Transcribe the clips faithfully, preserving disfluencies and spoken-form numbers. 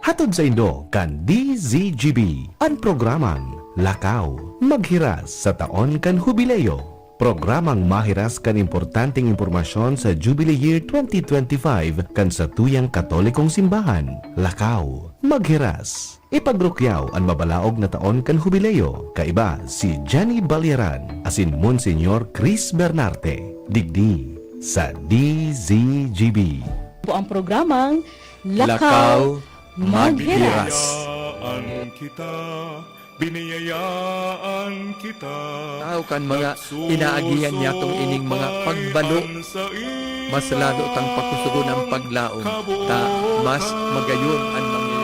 Hatod saindo kan D Z G B an programang Lakaw Maghiras sa Taon kan Hubileo. Programang mahiras kan importanteng impormasyon sa Jubilee Year twenty twenty-five kan satuyang Katolikong Simbahan. Lakaw Maghiras. Ipagrukyaw an mabalaog na taon kan Hubileo. Kaiba si Jenny Balyaran asin Monseñor Chris Bernarte. Digdi sa D Z G B. Po ang programang Lakaw Lakaw Maghiras. Maghiras. Biniyayaan kita, biniyayaan kita. Tao kan mga inaagihan niyatong ining mga pagbalo, mas lalo tang pakusugon ang paglaom, ta mas magayon an mangyayari.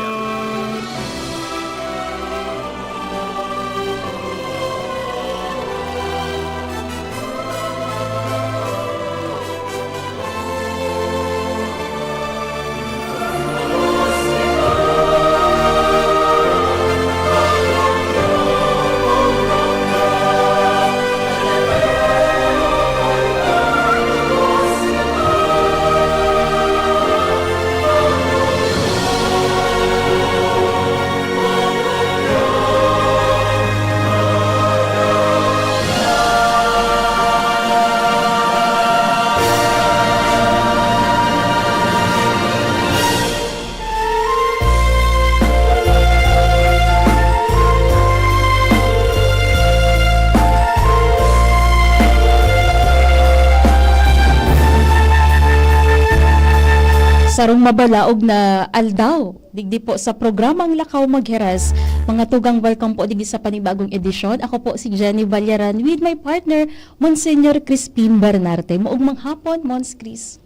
Sarong mabalaog na aldaw, digdi po sa programang Lakaw Maghiras. Mga tugang, welcome po digdi sa panibagong edisyon. Ako po si Jenny Valleran with my partner, Monsignor Crispin Bernarte. Maugmang hapon, Mons Chris.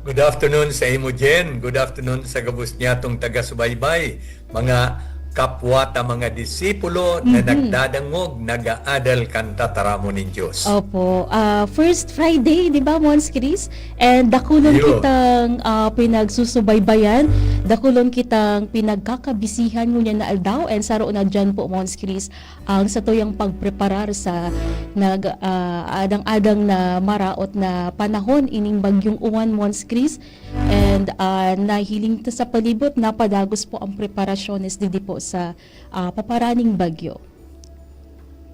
Good afternoon sa imo, Jen. Good afternoon sa gabos niyatong taga-subaybay, mga kapwa ta mga disipulo na Mhm. nagdadangog, nag-aadal kan tataramon nin Diyos. Opo. Ah, first Friday, di ba, Mons Chris? And dakulon Iyo. kitang, ah, pinagsusubaybayan, dakulon kitang pinagkakabisihan ngunyan na aldaw, and saro na diyan po, Mons Chris, ang satuyang pagpreparar sa nag-, ah, adang-adang na maraot na panahon ining Bagyong Uwan, Mons Chris. And, ah, nahiling ta sa palibot, napadagos po ang preparasyones digdi po sa, ah, paparaning bagyo.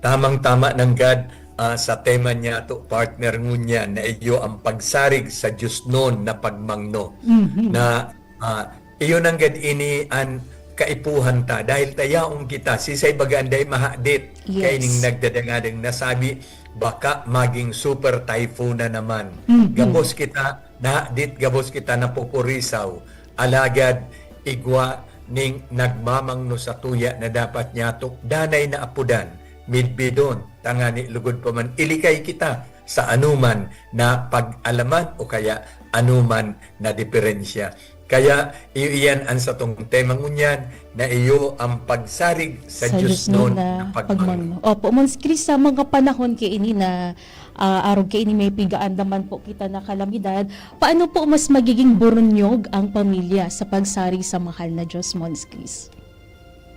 Tamang-tama nanggad, ah, sa tema niyato, partner, ngunyan na iyo ang pagsarig sa diosnon na pagmangno. Mhm. Na, ah, iyo nanggad ini an kaipuhan ta, dahil ta yaon kita, sisay baga an dai mahadit Yes. kaining nagdadangadang nasabi, baka maging super typhoon na naman. Mhm. Gabos kita nahadit, gabos kita napupurisaw, alagad igwa ning nagmamangno satuya na dapat niyato danay na apodan, midbidon, tangani lugod pa man ilikay kita sa anoman na pag-alaman o kaya anoman na diferensya. Kaya iyo iyan an satong tema ngunyan, na iyo ang pagsarig sa Sa diosnon diosnon na na pagmangno. pagmangno. Opo, Mons Chris, sa mga panahon kaini na, ah, arog kaini may pigaandaman po kita na kalamidad, paano po mas magiging burunyog ang pamilya sa pagsarig sa mahal na Diyos, Mons Chris?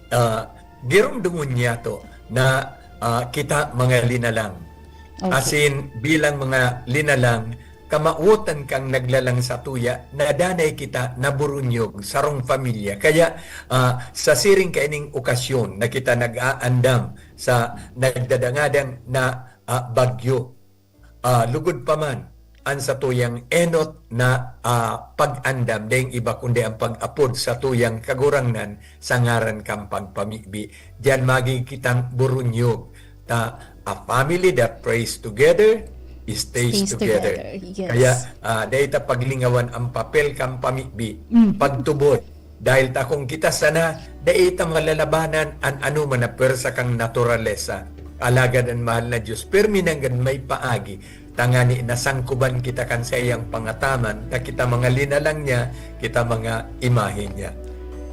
Ah, giromdomon niyato na, ah, kita mga linalang. Okay. Asin bilang mga linalang, kamawotan kang naglalang satuya na danay kita naburunyog, sarong pamilya. Kaya, ah, sa siring kaining okasyon na kita nag-aandam sa nagdadangadang na, ah, bagyo, ah, lugod pa man an satuyang enot na, ah, pag-andam, daing iba kundi ang pag-apod satuyang Kagurangnan sa ngaran kan pagpamibi. Diyan magigin kitang burunyog, ta, "A family that prays together stays Stays together." together, yes. Kaya, ah, dai ta paglingawan ang papel kan pamibi, Mm. pagtubod. Dahil ta kung kita sana, dai ta malalabanan an anoman na pwersa kan naturalesa. Alagad an mahal na Diyos, pirmi nanggad may paagi, tangani nasangkuban kita kan saiyang pangataman, ta kita mga linalang niya, kita mga imahe niya.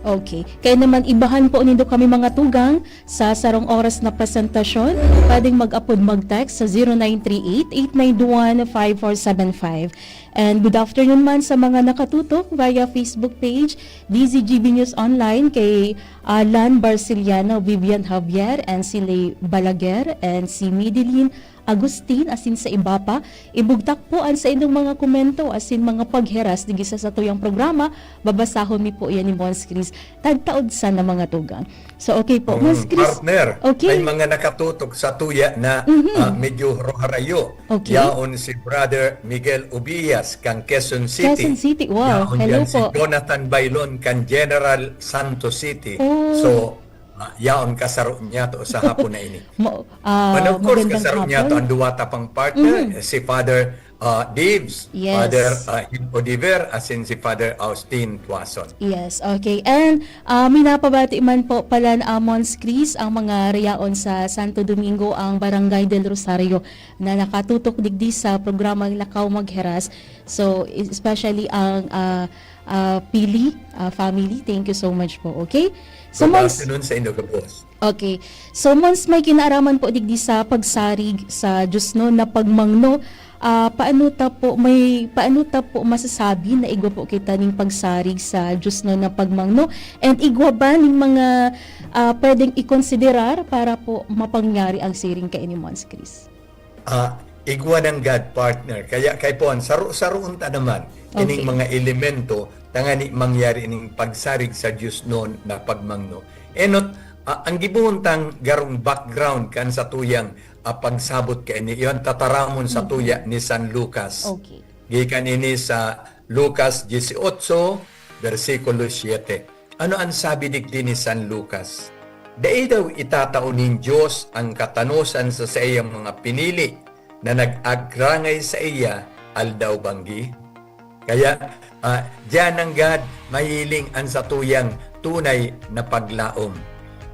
Okay. Kaya naman, ibahan po nindo kami, mga tugang, sa sarong oras na presentasyon. Pwedeng mag-apod, mag-text sa zero nine three eight, eight nine one, five four seven five. And good afternoon man sa mga nakatutok via Facebook page, D Z G B News Online, kay Alan Barciliano, Vivian Javier, and si Lay Balaguer, and si Mideline Agustin, asin sa iba pa. Ibugtak po an saindong mga komento asin mga pagheras digdi sa satuyang programa. Babasahon mi po iyan ni Mons Chris. Tagtaod sana mga tugang. So, okay po, Mons Mm, Chris. partner, Okay. may mga nakatutok sa tuya na, Mhm. ah, medyo harayo. Okay. Yaon si Brother Miguel Ubias kan Quezon City. Quezon City, wow. Yaon Hello diyan si po. Jonathan Bailon kan General Santos City. Oh. So, ah, yaon kasaro niya to sa hapon na ini. Mo-, ah, And of course, magandang kasaro niya to hapon. ang duwata pang partner, Mhm. eh, si Father, ah, Dives, Yes. Father, ah, Hil Odiver, asin si Father Austin Tuason. Yes, okay. And, ah, minapabati man po pala ni Mons Chris ang mga rayaon sa Santo Domingo, ang Barangay del Rosario, na nakatutok digdi sa programang Lakaw Magheras. So, especially ang, ah, ah, Pili, ah, family. Thank you so much po. Okay? So, Good Mons, afternoon sa inyo, gabos. Okay. So, Mons, may kinaaraman po digdi sa pagsarig sa Dios, no, na pagmangno. Ah, paano ta po, may, paano ta po masasabi na igwa po kita ning pagsarig sa Dios, no, na pagmangno? And igwa ba ning mga, ah, pwedeng ikonsiderar para po mapangyari ang siring kaini, Mons Chris? Ah, igwa nanggad, partner. Kaya kaipuhan, saro-saroon ta naman ining Okay. mga elemento tangani mangyari ining pagsarig sa Dios non na pagmangno. Enot, ah, ang gibohon tang garong background kan satuyang, ah, pagsabot kaini, iyan tataramon sa Mhm. tuya ni San Lucas. Okay. Gikan ini sa Lucas dieciocho, bersikulo siete. Ano an sabi digdi ni San Lucas? Dai daw itatao nin Dios an katanosan sa saiyang mga pinili na nag-agrangay saiya aldaw-banggi? Kaya, ah, diyan nanggad mahiling an satuyang tunay na paglaom,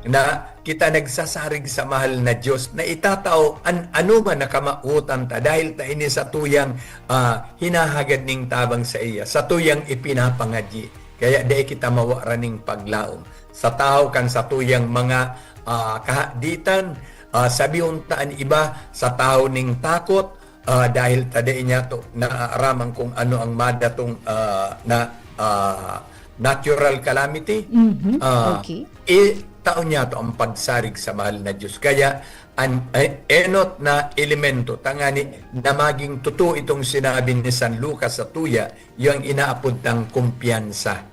na kita nagsasarig sa mahal na Dios na itatao an anoman na kamawotan ta dahil ta ini satuyang, ah, hinahagad ning tabang saiya, satuyang ipinapangadyi. Kaya dai kita mawaran ning paglaom. Sa tawo kan satuyang mga, ah, kahaditan, ah, sabihon ta an iba, sa tawo ning takot, ah, dahil ta dai niya to naaaraman kung ano ang madatong, ah, na, ah, natural calamity. Mhm. Ah, Okay. i-, tao niya to ang pagsarig sa mahal na Diyos. Kaya, an, eh, enot na elemento, tangani na maging totoo itong sinabi ni San Lucas sa tuya, yung inaapod tang kumpiyansa.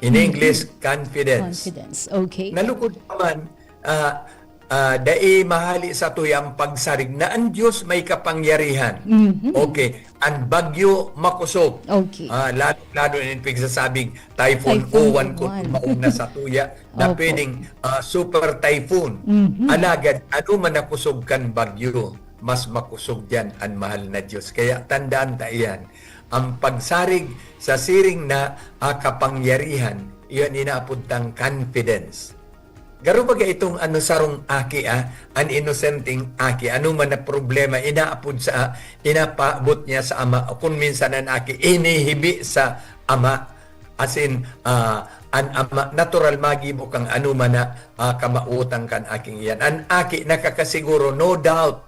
In Mhm. English, confidence. Confidence. Okay. Nalukod pa man, ah, ah, dai mahali sa tuya ang pagsarig na ang Diyos may kapangyarihan. Mhm. Okay. Ang bagyo makusog. Okay. Ah, lalo, lalo na yung pigsasabing Typhoon Typhoon Uwan kung Uwan. tumaon na sa tuya na Opo. pwedeng, ah, super typhoon. Mhm. Alagad, ano man nakusog kan bagyo, mas makusog diyan ang mahal na Diyos. Kaya tandaan ta iyan, ang pagsarig sa siring na, ah, kapangyarihan, iyan inaapod tang confidence. Garo baga itong ano, sarong aki, ah, an inosenteng aki, ano man na problema, inaapod sa, inapaabot niya sa ama, o kung minsan an aki, inihibi sa ama. As in, ah, an ama, natural magibo kang ano man na, ah, kamawotan kan aking iyan. An aki, nakakasiguro, no doubt,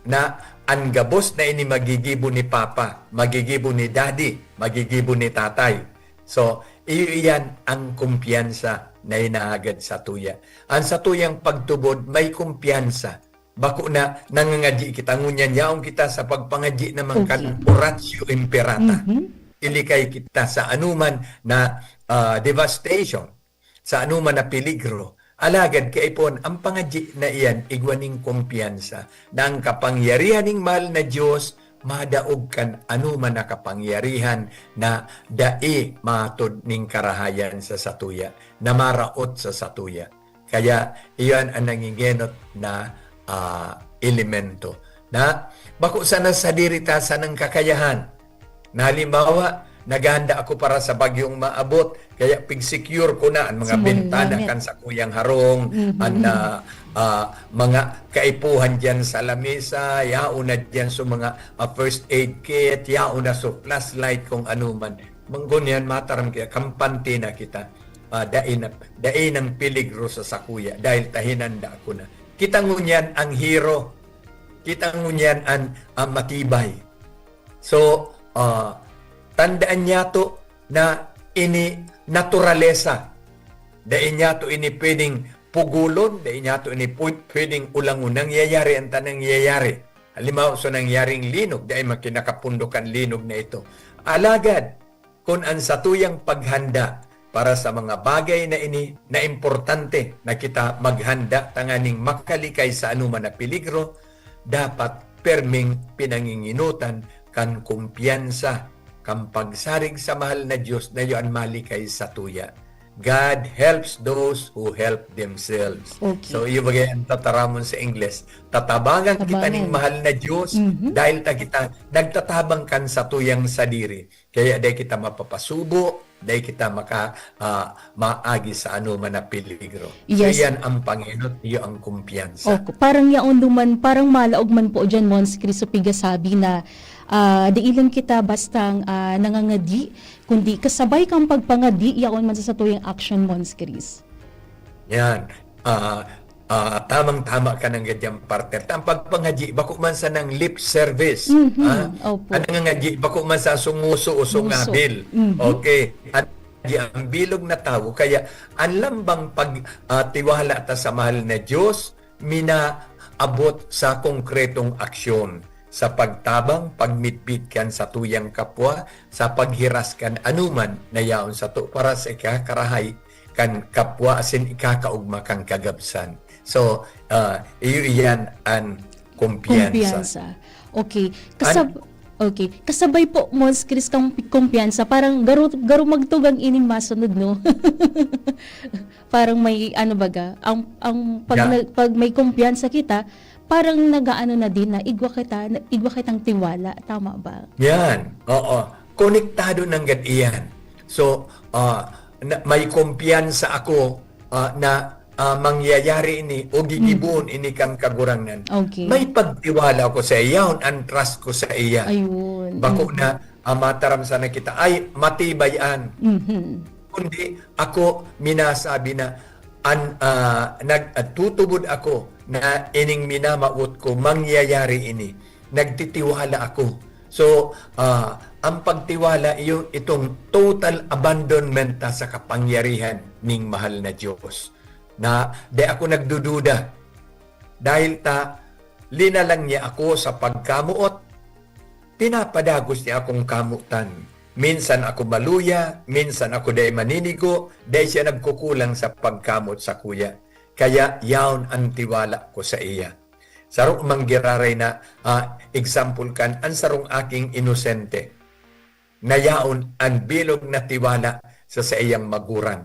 na an gabos na ini magigibo ni Papa, magigibo ni Daddy, magigibo ni Tatay. So, iyo iyan ang kumpiyansa na hinahagad sa tuya. Ang sa tuyang pagtubod, may kumpiyansa. Bako na nangangadyi kita, ngunyan yaon kita sa pagpangadyi naman kan Okay. Oratio Imperata. Mhm. Ilikay kita sa anuman na, ah, devastation, sa anuman na peligro. Alagad, kaipon, ang pangadyi na iyan, igwa ning kumpiyansa na ang kapangyarihan ning mahal na Diyos madaog kan anuman na kapangyarihan na dai matod ning karahayan sa satuya, na maraot sa satuya. Kaya, iyan ang nangingenot na, ah, elemento. Na, bako sana sadiri ta sanang kakayahan. Na halimbawa, naghahanda ako para sa bagyong maabot, kaya pig-secure ko na ang mga Sa mga bintana gamit. kan sakuyang harong, Mhm. ang, ah, ah, mga kaipuhan diyan sa lamesa, yaon na diyan sa mga, ah, first aid kit, yaon na sa flashlight kung ano man. Manggunyan, mataram kaya, kampante na kita. Ah, dai na, dai nang peligro sa sakuya dahil ta hinanda ko na. Kita ngunyan ang hero. Kita ngunyan an, ang matibay. So, ah, tandaan niyato na ini naturalesa. Dai niyato ini pwedeng pugulon, dai niyato ini pwe-, pwedeng ulangon. Nangyayari ang tanang nangyayari. Halimbawa, so nangyaring linog, dai man kinakapundok an linog na ito. Alagad, kun an satuyang paghanda para sa mga bagay na ini na importante na kita maghanda tanganing makalikay sa anoman na peligro, dapat perming pinanginginotan kan kumpiyansa, kan pagsarig sa mahal na Dios na iyo an malikay satuya. God helps those who help themselves. Okay. So, iyo bagay ang tataramon sa Ingles. Tatabangan kita Tabangan. ning mahal na Dios Mhm. dahil ta kita nagtatabang kan satuyang sadiri. Kaya dai kita mapapasubo, dai kita maka, ah, maagi sa anoman na peligro. So, Yes. Iyan ang pangenot, iyo ang kumpiyansa. O, parang yaon duman, parang malaog man po dyan, Mons Chris, so pigasabi na ah, dai lang kita bastang ah, nangangadi, kundi kasabay kang pagpangadi, yaon man sa satuyang action, Mons Chris. Yan. Ah, ah, tamang-tama ka ng gadyang partner. Ang pagpangadi, bako man sa nang lip service. Mhm, Ah, opo. Ang nangangadi, bako man sa sunguso o Sunguso. sungabil. Mhm. Okay. Ang, ang bilog na tawo, kaya ang lambang pag, ah, tiwala ta sa mahal na Diyos, minaabot sa konkretong aksyon, sa pagtabang, pagmitbit kan satuyang kapwa, sa paghiras kan anuman na yaon sato para sa ikakarahay kan kapwa asin ikakaogma kan kagabsan. So, ah, iyo iyan an kumpiyansa. Kumpiyansa. Okay. Kasab- okay. Kasabay po, Mons Chris, kang pi- kumpiyansa, parang garo, garo magtugang ining masunod, no? Parang may, ano baga, ang, ang pag, Yeah. na- pag may kumpiyansa kita, parang nagaano na din na igwa kita, na- igwa kitang tiwala. Tama ba? Yan. Oo. Konektado nanggad iyan. So, ah, na, may kumpiyansa ako ah, na ah, mangyayari ini o gigibohon ini kan Kagurangnan. Okay. May pagtiwala ko sa iya, yaon ang trust ko sa iya. Ayun. Bako Mhm. na ah, mataram sana kita, ay, matibay an. Mhm. Kundi ako minasabi na an, ah, nag, ah, tutubod ako na ining minamawot ko, mangyayari ini. Nagtitiwala ako. So, ah, ang pagtiwala, iyo, itong total abandonment ta sa kapangyarihan ning mahal na Diyos. Na di ako nagdududa. Dahil ta, linalang niya ako sa pagkamoot, pinapadagos niya akong kamotan. Minsan ako maluya, minsan ako dai maninigo, dai siya nagkukulang sa pagkamot sakuya. Kaya yaon ang tiwala ko sa iya. Saro man giraray na, ah, example kan, ang sarong aking inosente, na yaon ang bilog na tiwala sa saiyang magurang.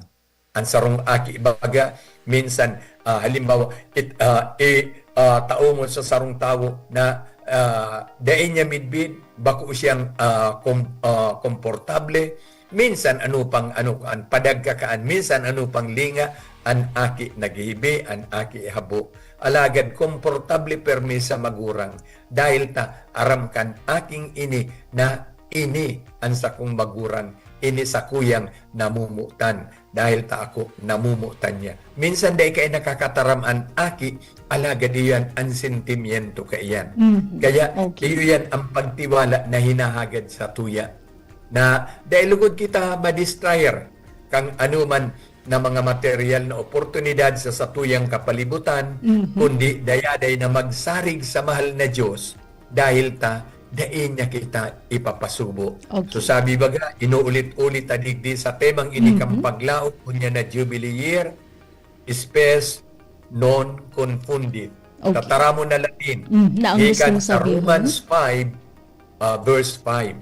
Ang sarong aki, baga, minsan, ah, halimbawa, it, ah, i, ah, taongon sa sarong tawo na, ah, dai niya midbid, bako siyang, ah, kom-, ah, komportable, minsan ano pang ano, an padagkakaan, minsan ano pang linga, an aki naghihibi, an aki habo. Alagad komportable permi sa magurang, dahil ta aram kan aking ini na ini an sakong magurang, ini sakuyang namumutan, dahil ta ako namumutan niya. Minsan dai kaya nakakataram an aki, alagad iyan an sentimiento kaiyan. Mhm. Kaya Okay. iyo yan ang pagtiwala na hinahagad sa tuya. Na dai lugod kita ma-distraer kan anuman na mga material na oportunidad sa satuyang kapalibutan, Mhm. kundi dayaday na magsarig sa mahal na Diyos, dahil ta dai niya kita ipapasubo. Okay. So sabi baga, inuulit-ulit ta digdi sa temang ini kan Mhm. paglaom, unya na Jubilee Year, spes non confundit. Okay. Tataramon na Latin. Mm, na ang Gikan gustong sa sabihin. Romans five, ah, verse five.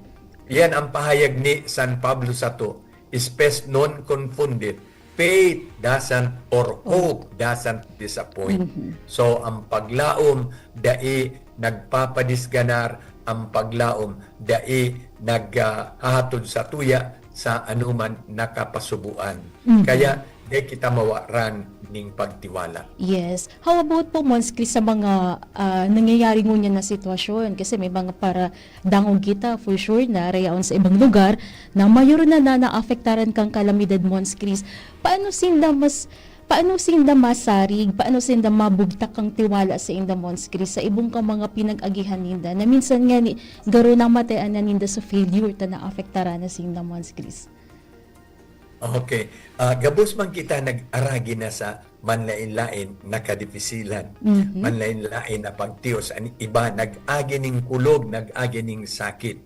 Yan ang pahayag ni San Pablo sato, spes non confundit. Faith doesn't or hope doesn't disappoint. Mhm. So, ang paglaom, dai nagpapadisganar, ang paglaom, dai naghahatod sa tuya sa anuman nakapasubuan. Mhm. Kaya, dai kita mawaran ning pagtiwala. Yes. How about po, Mons Chris, sa mga ah, nangyayari ngunyan na sitwasyon? Kasi may mga para dangog kita, for sure, na rayaon sa ibang lugar na mayor na na naapektaran kang kalamidad, Mons Chris. Paano sinda mas, Paano sinda masarig? Paano sinda mabugtak kan tiwala sainda, Mons Chris, sa ibong kan mga pinag-agihan ninda na minsan ngani garo namatayan na ninda sa failure ta naapektaran na sinda, Mons Chris? Okay. Ah, gabos man kita nag-aragi na sa manlain-lain na kadipisilan, Mhm. manlain-lain na pagtios, an iba nag-agi ning kulog, nag-agi ning sakit.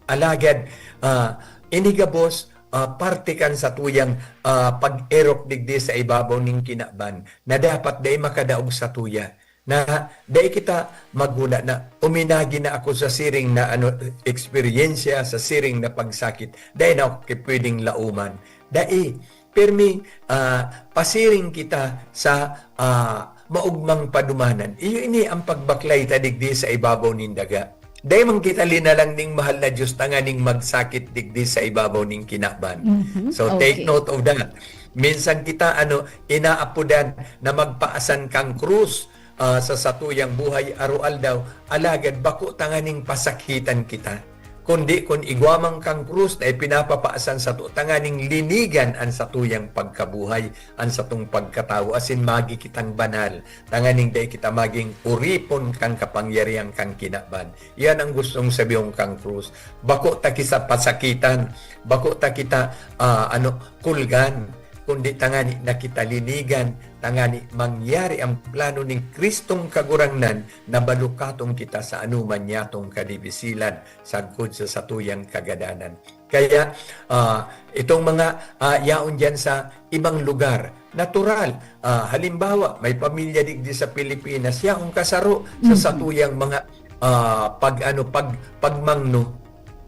Alagad, ah, ini gabos, ah, parte kan satuyang, ah, pag-erok digdi sa ibabaw ning kinaban na dapat dai makadaog satuya. Na dai kita maghuna na uminagi na ako sa siring na ano, eksperyensya, sa siring na pagsakit. Dai na ako ki-, pwedeng lauman. Dai, permi, ah, pasiring kita sa, ah, maugmang padumanan. Iyo ini ang pagbaklay ta digdi sa ibabaw nin daga. Dai man kita linalang ning mahal na Dios tanganing magsakit digdi sa ibabaw ning kinaban. Mhm. So take Okay. note of that. Minsan kita ano, inaapodan na magpaasan kang krus, ah, sa satuyang buhay aroaldaw, alagad bako tanganing pasakitan kita. Kundi kun igwa man kang krus na ipinapapaasan sato tanganing linigan an satuyang pagkabuhay, an satong pagkatawo, asin magi kitang banal, tanganing dai kita maging oripon kan kapangyarihan kan kinaban. Iyan ang gustong sabihon kang krus. Bako ta kita pasakitan, bako ta kita, ah, ano, kulgan, kundi tangani na kita linigan, tangani mangyari ang plano ning Kristong Kagurangnan na balukaton kita sa anuman niyatong kadibisilan sagkod sa satuyang kagadanan. Kaya, ah, itong mga, ah, yaon diyan sa ibang lugar, natural. Ah, halimbawa, may pamilya digdi sa Pilipinas, yaon kasaro sa Mhm. satuyang mga, ah, pag, ano, pag, pagmangno.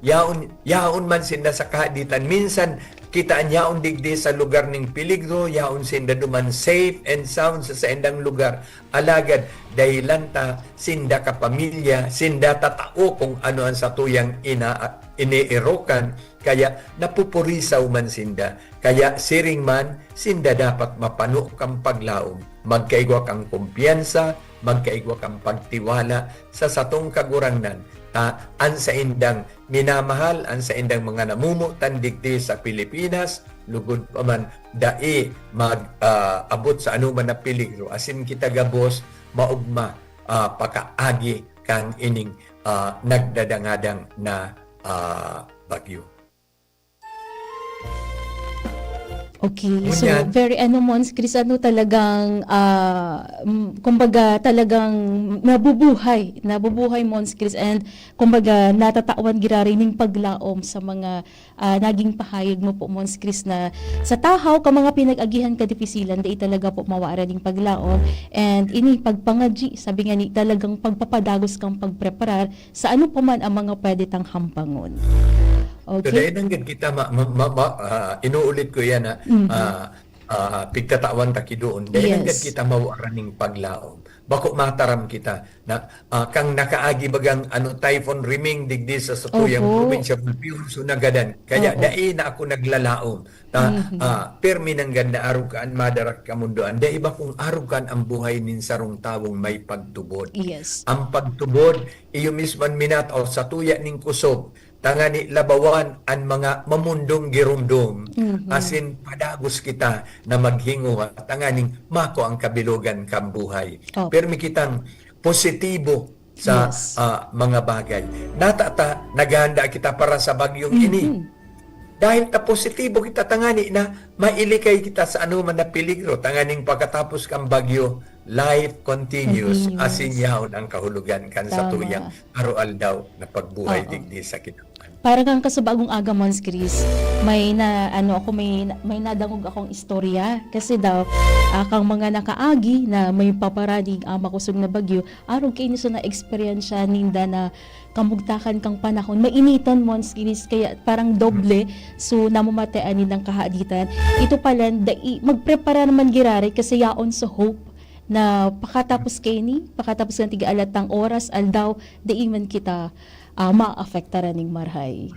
Yaon, yaon man sinda sa kahaditan. Minsan, kita an yaon digdi sa lugar ning peligro, yaon sinda duman safe and sound sa saindang lugar. Alagad, dahilan ta, sinda kapamilya, sinda tatao kung ano an satuyang ina-, iniirokan, kaya napupurisaw man sinda. Kaya siring man, sinda dapat mapano kan paglaom, magkaigwa kan kumpiyansa, magkaigwa kan pagtiwala sa satong Kagurangnan, ta an saindang minamahal, an saindang mga namomotan digdi sa Pilipinas, lugod pa man dai mag, ah, abot sa anoman na peligro, asin kita gabos maogma, ah, pakaagi kan ining, ah, nagdadangadang na, ah, bagyo. Okay, so Ngunyan. Very ano, Mons Chris, ano talagang, ah, mm, kumbaga talagang nabubuhay, nabubuhay, Mons Chris, and kumbaga natatawan giraray ning paglaom sa mga, ah, naging pahayag mo po, Mons Chris, na sa tahaw ka mga pinag-agihan kadipisilan, dai talaga po mawara ning paglaom, and ini pagpangadyi, sabi nga ni, talagang pagpapadagos kang pagpreparar sa ano pa man ang mga pwede tang hampangon. So, Okay? Dahil nanggad kita, ma, ma, ma, ma, ah, inuulit ko yan, ha, Mhm. ah, ah, pigtatawan ta ki doon. Dahil nanggad Yes. kita mawara ning paglaom. Bako mataram kita na, ah, kang nakaagi bagang, ano, Typhoon Riming digdi sa satuyang Opo. probinsya, Golpeon, so nagadan. Kaya Oo. dai na ako naglalaom. Ta, Mhm. ah, permi nanggad na arog kan madarak kamundoan. Dai ba kung arog kan ang buhay nin sarong tawong may pagtubod? Yes. Ang pagtubod, iyo mismo an minataw sa tuya ning kusog, tangani labawan an mga mamundong giromdom, Mhm. asin padagos kita na maghinguha, tanganing mako ang kabilogan kan buhay. Opo. Permi kitang positibo sa, Yes. ah, mga bagay. Natata, naghahanda kita para sa bagyong ini. Mhm. Dahil ta positibo kita, tangani na mailikay kita sa anoman na peligro, tanganing pagkatapos kan bagyo, life continues, Continues. Asin yaon ang kahulugan kan Tama. Satuyang aroaldaw na pagbuhay Oo. Digdi sa kinaban. Para kang kasubagong aga, Mons Chris, may na, ano ako, may, may nadangog akong istorya. Kasi daw, ah, kang mga nakaagi na may paparaning, ah, makusog na bagyo, arog kaini sa na-eksperyensya ninda na kamugtakan kang panahon. Mainiton, Mons Chris, kaya parang doble. So, namamatean nindang kahaditan. Ito pala, dai, magprepara naman giraray kasi yaon sa hope na pakatapos kaini, pakatapos kan tiga alatang oras, aldaw, dai man kita, ah, maapektaran ning marhay.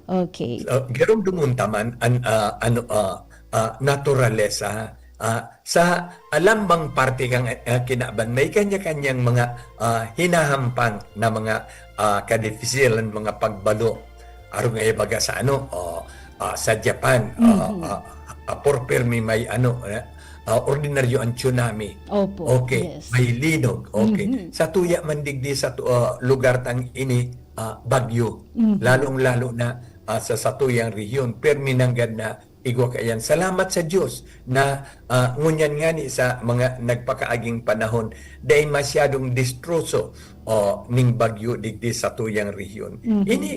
Okay. So, giromdomon ta man an, ah, ano, ah, ah, naturalesa, ah, sa alambang parte kang, ah, kinaban, may kanya-kanyang mga, ah, hinahampang na mga, ah, kadipisilan, mga pagbalo. Arog nga ibaga sa ano, oh, ah, sa Japan, ah, Mhm. ah, ah, por permi may ano, ah, ah, ordinaryo ang tsunami. Opo, Okay, yes. may linog. Okay. Mhm. Sa tuya man digdi sa tu- ah, lugar tang ini, ah, bagyo. Mhm. Lalong-lalo na ah, sa satuyang rehiyon. Permi nanggad na igwa kaiyan. Salamat sa Diyos na ah, ngunyan ngani sa mga nagpakaaging panahon, dai masyadong distroso o ning bagyo digdi sa tuyang rehiyon. Mhm. Ini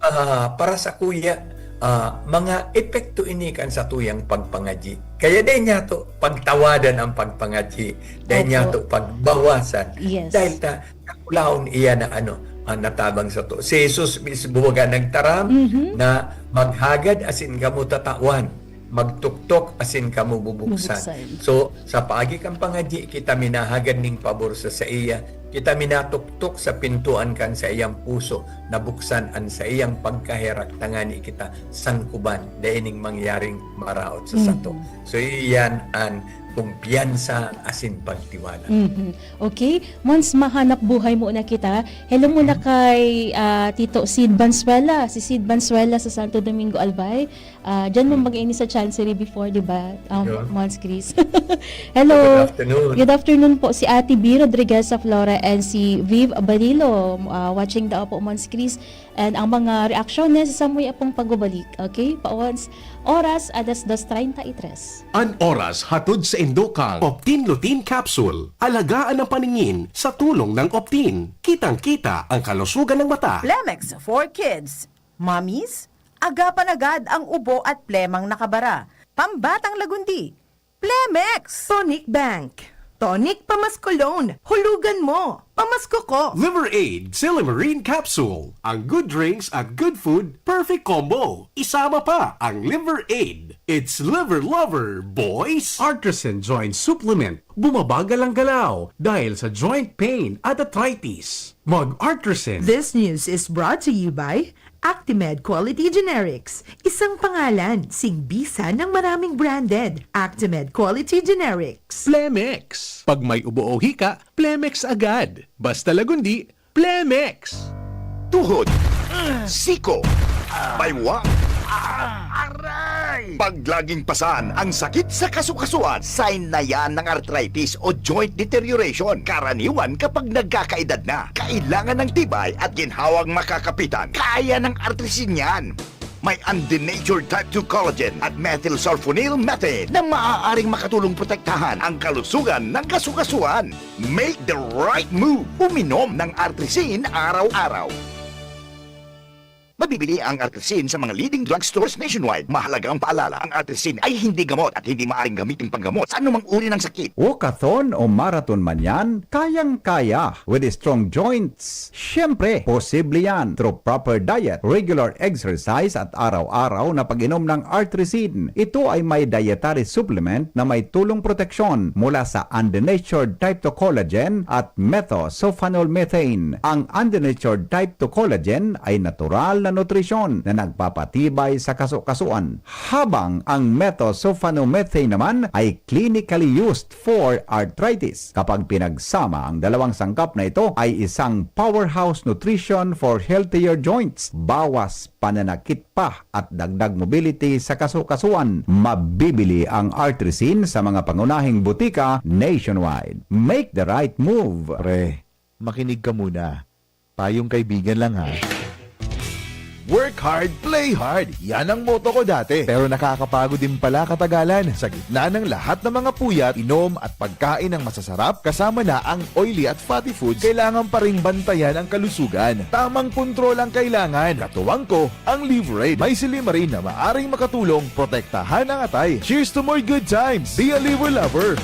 ah, para sa kuya, ah, mga epekto ini kan sa tuyang pagpangadyi. Kaya dai niya to pagtawadan ang pagpangadyi. Dai niya Opo. to pagbawasan. Yes. Dahil ta, nakulaon iya na ano, ah, natabang sa to. Si Jesus mismo baga nagtaram Mhm. na maghagad asin kamo tatawan, magtuktok asin kamo bubuksan. Bubuksan. So, sa paagi kan pangadyi, kita minahagad ning pabor sa saiya, kita minatuktok sa pintuan kan saiyang puso, nabuksan an saiyang pagkaherak tangani kita sangkuban, dai ning mangyaring maraot sa sato. Mhm. So, iyan an kumpiyansa asin pagtiwala. Mhm. Okay. Mons, mahanap buhay muna kita. Hello muna kay ah, Tito Sid Bansuela. Si Sid Bansuela sa Santo Domingo, Albay. Ah, diyan mo mag-ini sa Chancery before, di ba? Um, Yun. Mons Chris. Hello. Good afternoon. Good afternoon po. Si Ate B Rodriguez sa Flora and si Viv Balilo. Ah, watching daw po, Mons Chris. And ang mga reaksyon na sa samuya pong pagbabalik. Okay? Paons, oras, alas dos treinta y tres. An oras hatod sa indokang Optin Lutein Capsule. Alagaan ang paningin sa tulong ng Optin. Kitang-kita ang kalusugan ng mata. Plemex for Kids. Mommies, agapan agad ang ubo at plemang nakabara. Pambatang lagundi. Plemex! Tonic Bank. Tonic pamasko loan. Hulugan mo. Pamasko ko. Liver Aid Silimarine Capsule. Ang good drinks at good food, perfect combo. Isama pa ang Liver Aid. It's Liver Lover, boys! Artisan Joint Supplement. Bumabagal ang galaw dahil sa joint pain at arthritis. Mag-Artisan. This news is brought to you by Actimed Quality Generics. Isang pangalan, singbisan ng maraming branded. Actimed Quality Generics. Plemex. Pag may ubo o hika, Plemex agad. Basta lagundi, Plemex. Tuhod, siko, baywang, aray! Paglaging pasan ang sakit sa kasukasuan, sign na yan ng arthritis o joint deterioration. Karaniwan kapag nagkakaedad na, kailangan ng tibay at ginhawang makakapitan. Kaya ng artrisin yan. May undenatured type two collagen at methylsulfonyl methane na maaaring makatulong protektahan ang kalusugan ng kasukasuan. Make the right move. Uminom ng Artrisin araw-araw. Mabibili ang Artrisin sa mga leading drugstores nationwide. Mahalagang paalala, ang Artrisin ay hindi gamot at hindi maaaring gamitin panggamot sa anumang uri ng sakit. Walkathon o marathon man yan, kayang-kaya with strong joints. Siyempre, posible yan through proper diet, regular exercise at araw-araw na pag-inom ng Artrisin. Ito ay may dietary supplement na may tulong proteksyon mula sa undenatured type two collagen at methylsulfonyl methane. Ang undenatured type two collagen ay natural na nutrisyon na nagpapatibay sa kasukasuan, habang ang methylsulfonyl methane naman ay clinically used for arthritis. Kapag pinagsama, ang dalawang sangkap na ito ay isang powerhouse nutrition for healthier joints. Bawas pananakit pa at dagdag mobility sa kasukasuan. Mabibili ang Artrisin sa mga pangunahing butika nationwide. Make the right move. Pre, makinig ka muna. Payong kaibigan lang ha. Work hard, play hard. Yan ang motto ko dati. Pero nakakapagod din pala katagalan. Sa gitna ng lahat ng mga puyat, inom at pagkain ng masasarap, kasama na ang oily at fatty foods, kailangan pa ring bantayan ang kalusugan. Tamang kontrol ang kailangan. Katuwang ko, ang Liverade. May silimarin na maaring makatulong protektahan ang atay. Cheers to more good times! Be a Liver Lover!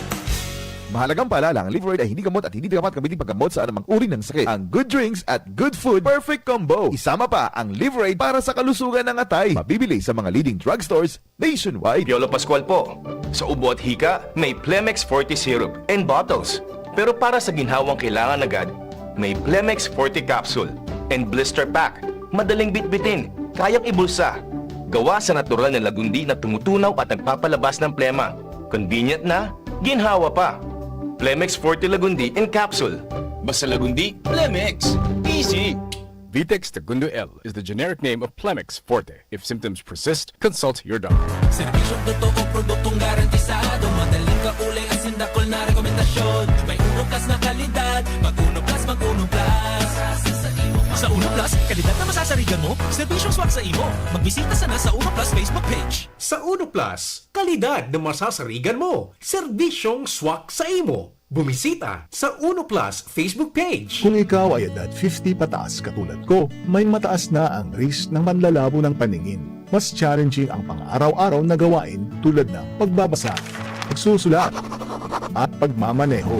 Mahalagang paalala, ang Liverade ay hindi gamot at hindi dapat gamitin paggamot sa anumang uri ng sakit. Ang good drinks at good food, perfect combo. Isama pa ang Liverade para sa kalusugan ng atay. Mabibili sa mga leading drugstores nationwide. Piolo Pascual po. Sa ubo at hika, may Plemex Forte Syrup and bottles. Pero para sa ginhawang kailangan agad, may Plemex Forte Capsule and Blister Pack. Madaling bitbitin, kayang ibulsa. Gawa sa natural na lagundi na tumutunaw at nagpapalabas ng plema. Convenient na, ginhawa pa. Plemex Forte Lagundi in Capsule. Basta lagundi, Plemex. Easy! Vitex Segundo L is the generic name of Plemex Forte. If symptoms persist, consult your doctor. Serbisyong totoo, produktong garantisado. Madaling kaulay, asin dakul na rekomendasyon. May Uno Plus na kalidad. Mag Uno Plus, mag Uno Plus. Sa Uno Plus, kalidad na masasarigan mo. Serbisyong swak sa imo. Magbisita sana sa Uno Plus Facebook page. Sa Uno Plus, kalidad na masasarigan mo. Serbisyong swak sa imo. Bumisita sa Uno Plus Facebook page. Kung ikaw ay edad fifty pataas katulad ko, may mataas na ang risk ng manlalabo ng paningin. Mas challenging ang pang-araw-araw na gawain tulad ng pagbabasa, pagsusulat, at pagmamaneho.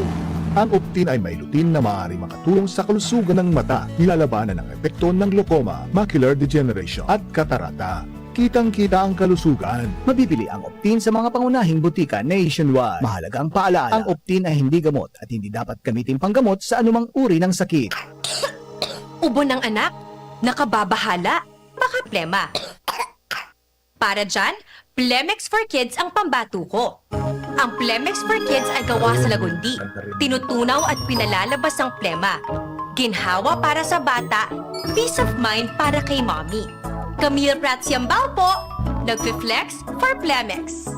Ang Optin ay may lutein na maaari makatulong sa kalusugan ng mata, nilalabanan ang epekto ng glaucoma, macular degeneration, at katarata. Kitang-kita ang kalusugan. Mabibili ang Optin sa mga pangunahing botika nationwide. Mahalaga ang paalaala. Ang Optin ay hindi gamot at hindi dapat gamitin panggamot sa anumang uri ng sakit. Ubo ng anak? Nakababahala? Baka plema. Para dyan, Plemex for Kids ang pambato ko. Ang Plemex for Kids ay gawa sa lagundi. Tinutunaw at pinalalabas ang plema. Ginhawa para sa bata, peace of mind para kay mommy. Camille Prats Yambao po, nagfi-flex for Plemex.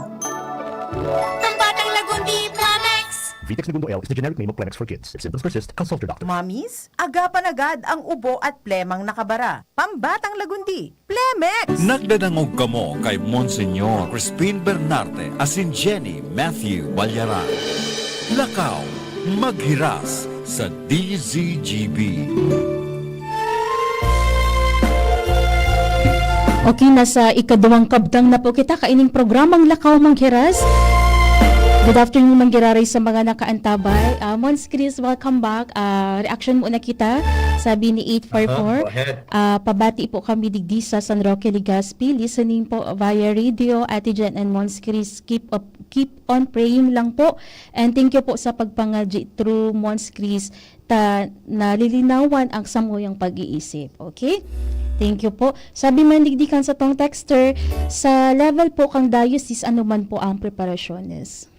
Ang batang lagundi, Plemex! Vitex Segundo L is the generic name of Plemex for Kids. If symptoms persist, consult your doctor. Mommies, agapan agad ang ubo at plemang nakabara. Pambatang lagundi, Plemex! Nagdadangog kamo kay Monsignor Crispin Bernarte asin Jenny Matthew Balyaran. Lakaw, maghiras sa D Z G B. Okay, nasa ikaduwang kabtang na po kita kaining programang Lakaw Manghiras. Good afternoon, manggiraray sa mga nakaantabay. Ah, Mons Chris, welcome back. Ah, reaction muna kita, sabi ni eight four four. Aha, go ahead. Ah, pabati po kami digdi sa San Roque, Legazpi. Listening po via radio, Ate Jen and Mons Chris. Keep up, keep on praying lang po. And thank you po sa pagpangadyi through Mons Chris ta nalilinawan ang samuyang pag-iisip. Okay? Thank you po. Sabi man digdi kan satong texter, sa level po kang diocese, ano man po ang preparasyones?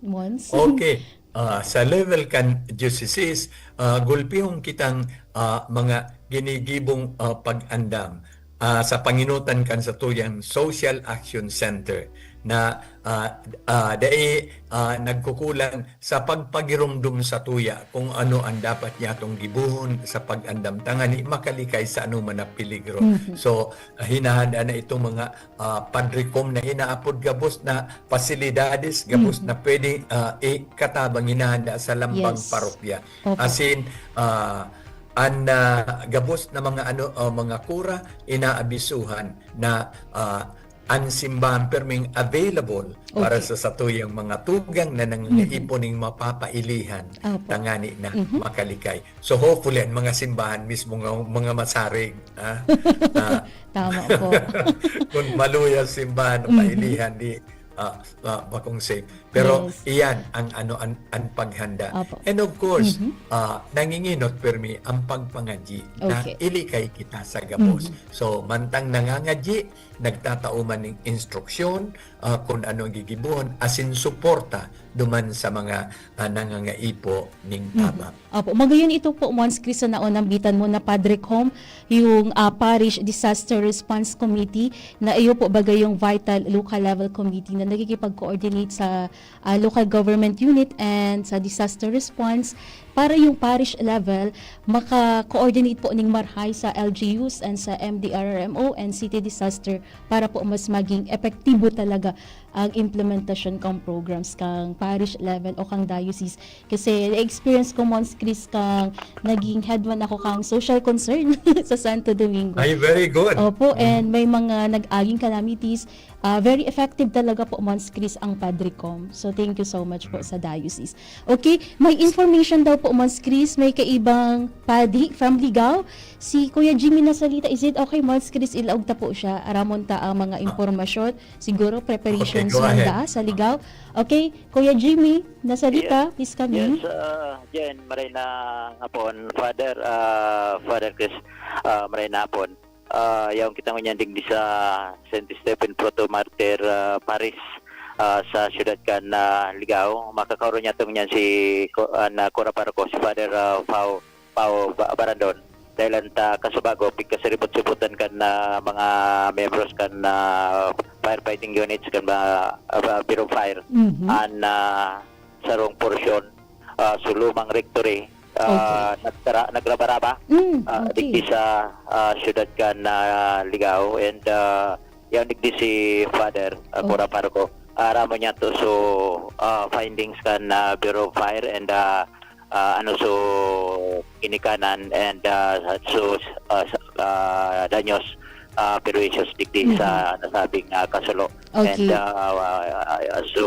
Mons? Okay. Ah, sa level kan diocese, ah, gulpihon kitang, ah, mga ginigibong, ah, pag-andam, ah, sa panginutan kan satuyang Social Action Center na, ah, ah, dai, ah, nagkukulang sa pagpagiromdom satuya kung ano ang dapat niyatong gibohon sa pag-andam tangani makalikay sa anoman na peligro. Mhm. So, hinahanda na itong mga, ah, padricom na inaapod gabos na pasilidades, gabos Mhm. na pwede, ah, ikatabang, hinahanda sa lambang Yes. parokya. Opo. Asin, ah, an, ah, gabos na mga ano, ah, mga kura, inaabisuhan na, ah, an simbahan perming available para Okay. sa satuyang mga tugang na nangangaipon ning mapapailihan Opo. tangani na Mhm. makalikay. So hopefully, ang mga simbahan mismo nga mga masarig, ah, ah, Tama po. kung maluya ang simbahan, Mhm. pailihan, di, ah, ah, bakong safe. Pero Yes. iyan ang ano, an, an paghanda. Opo. And of course, Mhm. ah, nanginginot permi ang pagpangadyi na Okay. ilikay kita sa gabos. Mhm. So, mantang nangangadyi, nagtatao man ning instruksyon, ah, kung ano ang gigibohon, asin suporta duman sa mga, ah, nangangaipo ning Mhm. tabang. Opo, magayon ito po, Mons Chris, sa naunambitan mo na padricom, yung, ah, Parish Disaster Response Committee, na iyo po bagay yung vital local level committee na nakikipag-coordinate sa, ah, local government unit and sa disaster response. Para yung parish level, maka-coordinate po ning marhay sa L G Us and sa M D R R M O and city disaster para po mas maging epektibo talaga ang implementasyon kang programs kang parish level o kang diocese. Kasi na-experience ko, Mons Chris, kang naging head man ako kang social concern sa Santo Domingo. Ay, very good. Opo, and may mga nag-aging calamities, ah, very effective talaga po, Mons Chris, ang padricom. So, thank you so much po sa diocese. Okay, may information daw po, Mons Chris, may kaibang padi from Ligao. Si Kuya Jimmy nasalita. Is it okay, Mons Chris, ilaog ta po siya? Aramon ta ang mga impormasyon. Siguro preparations Okay, go ahead. Manda sa Ligao. Okay, Kuya Jimmy, nasalita, please come in. Yes, ah, Jen, maray na hapon, Father, ah, Father Chris, ah, maray na hapon. Ah, yaon kita ngunyan digdi sa Saint Stephen Proto Martyr, ah, Parish, ah, sa siyudad kan, ah, Ligao. Makakauro niya itong niyan si Ko-, ah, na Cura Paroko, si Father, ah, Pao, Pao Ba-, Barandon. Dahil an ta kasubago, pigkasiribot-sibotan kan, ah, mga miyembros kan, ah, firefighting units kan mga, ah, Bureau of Fire, Mhm. an, ah, sarong porsyon, ah, sa lumang rectory, ah, Okay. nagtara-, nagraba-raba, Mm, ah, okay. digdi sa, ah, siyudad kan, ah, Ligao, and, ah, yan digdi si Father, ah, Okay. Cura Parroco. Ah, aramon niya to, so, ah, findings kan, ah, Bureau of Fire and, ah, ah, ano, so, ginikanan and, ah, so, ah, sa, ah, danyos, ah, perwisyo digdi Mhm. sa nasabing, ah, kasulo. Okay. And, ah, ah, so,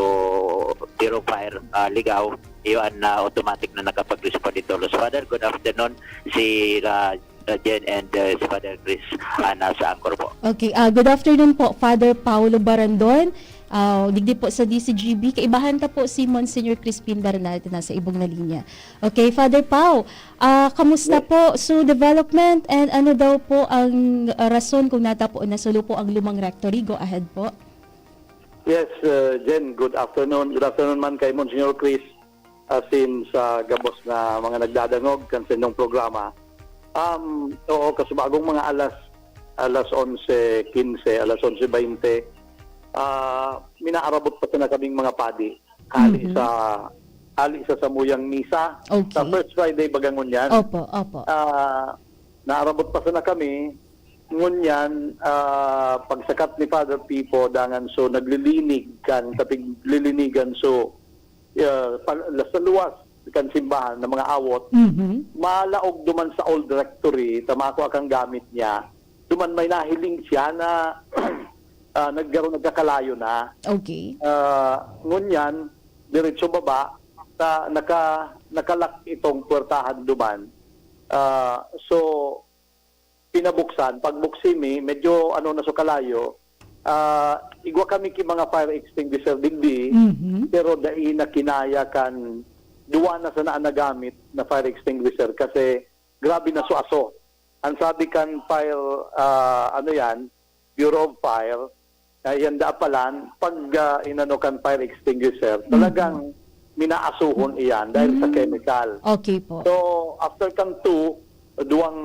Bureau of Fire, ah, Ligao, iyo an, ah, automatic na nakapag-respond dito. Los Father, good afternoon. Si, ah, Jen and, ah, si Father Chris, ah, nasa Anchor po. Okay, ah, good afternoon po, Father Paulo Barandon. Ah, digdi po sa D C G B, kaibahan ta po si Monsignor Crispin Bernal na nasa ibong na linya. Okay, Father Pau, ah, kamusta Yes. po? So, development and ano daw po ang, ah, rason kung nata po nasulo po ang lumang rectory? Go ahead po. Yes, uh, Jen, good afternoon. Good afternoon man kay Monsignor Chris, asin sa gabos na mga nagdadangog kan sa inyong programa. Um, oo, kasubagong mga alas, alas onse quince, alas onse veinte, ah, minaarabot pa sana kaming mga padi. Hali Mhm. sa, hali sa samuyang misa. Okay. Sa first Friday baga ngunyan. Opo, opo. Ah, naarabot pa sana kami. Ngunyan, ah, pagsakat ni Father Pipo, dangan so naglilinig kan, kapiglilinigan so, ah, pal-, sa luwas kan simbahan na mga awot, Mhm. malaog duman sa old rectory, ta makua kan gamit niya. Duman may nahiling siya na, ah, naggaro-, nagkakalayo na. Okay. Ah, ngunyan, diretso baba, ta-, naka-, nakalak itong puwertahan duman. Ah, so, pinabuksan. Pagbuksi mi, medyo ano na so kalayo, ah, igwa kami ki mga fire extinguisher digdi, Mhm. pero dai na kinaya kan duwa na sana an nagamit na fire extinguisher kasi grabe na so aso. An sabi kan fire, ah, ano yan, Bureau of Fire, ah, yan da palan, pag, ah, inano kan fire extinguisher, Mhm. talagang minaasuhon iyan dahil sa Mm. chemical. Okay po. So, after kang two, duwang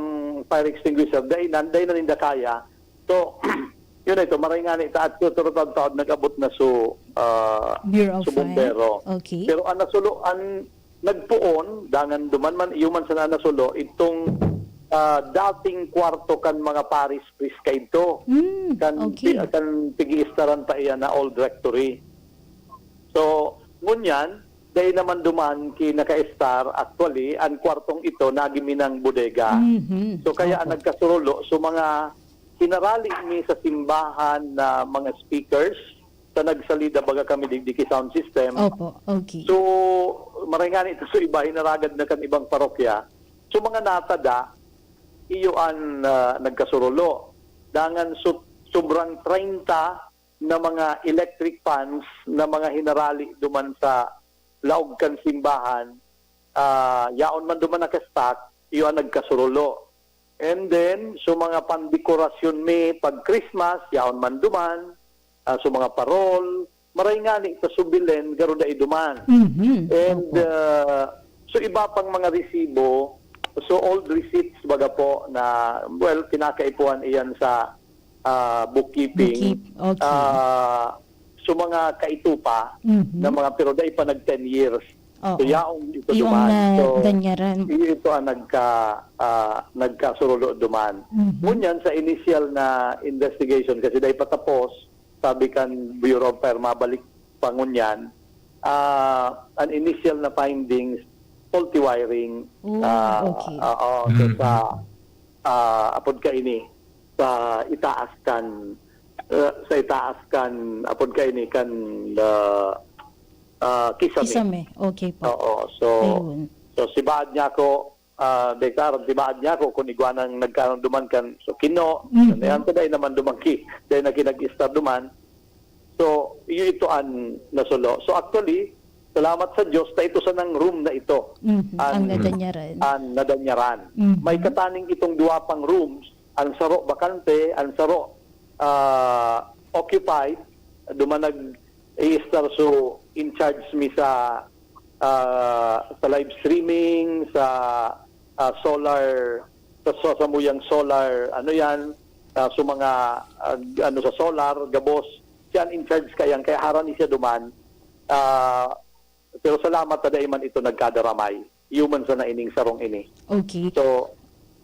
fire extinguisher, dai na, dai na ninda kaya. So, yun na ito, maray nga ni ta, at tuturutang taon, nag-abot na su, ah, Bureau of su Fire. Bombero. Okay. Pero an nasulo, an nagpoon, dangan duman man, iyo man sana nasulo, itong, ah, dating kwarto kan mga paris priest kaidto. Mm, Kan okay. pi-, kan pigiistaran pa iyan na old rectory. So, ngunyan, dai naman duman ki nakaistar, actually, an kwartong ito nagin minang bodega. Mhm, So, kaya opo. An nagkasurulo, so mga hinarali mi sa simbahan na mga speakers, sa nagsalida, baga kami digdi ki sound system. Opo, okay. So, maray nga ni ito, so iba, hinaragad na kan ibang parokya. So, mga natada, iyo an, ah, nagkasurulo. Dangan so, sobrang treinta na mga electric fans na mga hinarali duman sa laog kan simbahan, ah, yaon man duman naka-stock, iyo an nagkasurulo. And then, so mga pandekorasyon mi pag Christmas, yaon man duman, ah, so mga parol, maray nga ni sa subilen, garo dai duman. Mhm, And, opo. Ah, so iba pang mga resibo, so old receipts baga po na, well, kinakaipuhan iyan sa, ah, bookkeeping. Bookkeep, okay. Ah, so mga kaitupa Mhm. na mga, pero dai pa nag ten years. Oo. So, yaon ito Iyong duman. So, nadanyaran. Iyo ito ang nagka-, ah, nagkasurulo duman. Mhm. Ngunyan, sa initial na investigation, kasi dai pa tapos, sabi kan Bureau of Fire, mabalik pa ngunyan, ah, an initial na findings, faulty wiring. Oh, Ah, okay. Oo, so Mhm. sa, ah, apod kaini, sa itaas kan, ah, sa itaas kan, apod kaini kan, ah, ah, kisame. Kisame. Okay po. Oo, so, Ayun. so si Baad niya ako, ah, Dekar, si Baad niya ako, kung igwa nang nagkaroon duman kan, so, kino, Mhm. yan, dai naman duman ki, dai na kinag-istar duman. So, iyo ito an nasulo. So, actually, salamat sa Diyos, ta ito sanang room na ito. Mhm. Ang An, nadanyaran. An nadanyaran. Mhm. May kataning itong duwa pang rooms, an saro bakante, an saro, ah, occupied, duman nag-i-istar so in charge mi sa, ah, sa live streaming, sa, ah, solar, sa, sa samuyang solar, ano yan, ah, sa mga, ah, ano, sa solar, gabos, siya an in charge kaiyan, kaya harani siya duman. Ah, pero salamat ta dai man ito nagkadaramay. Iyo man sana ining sarong ini. Okay. So,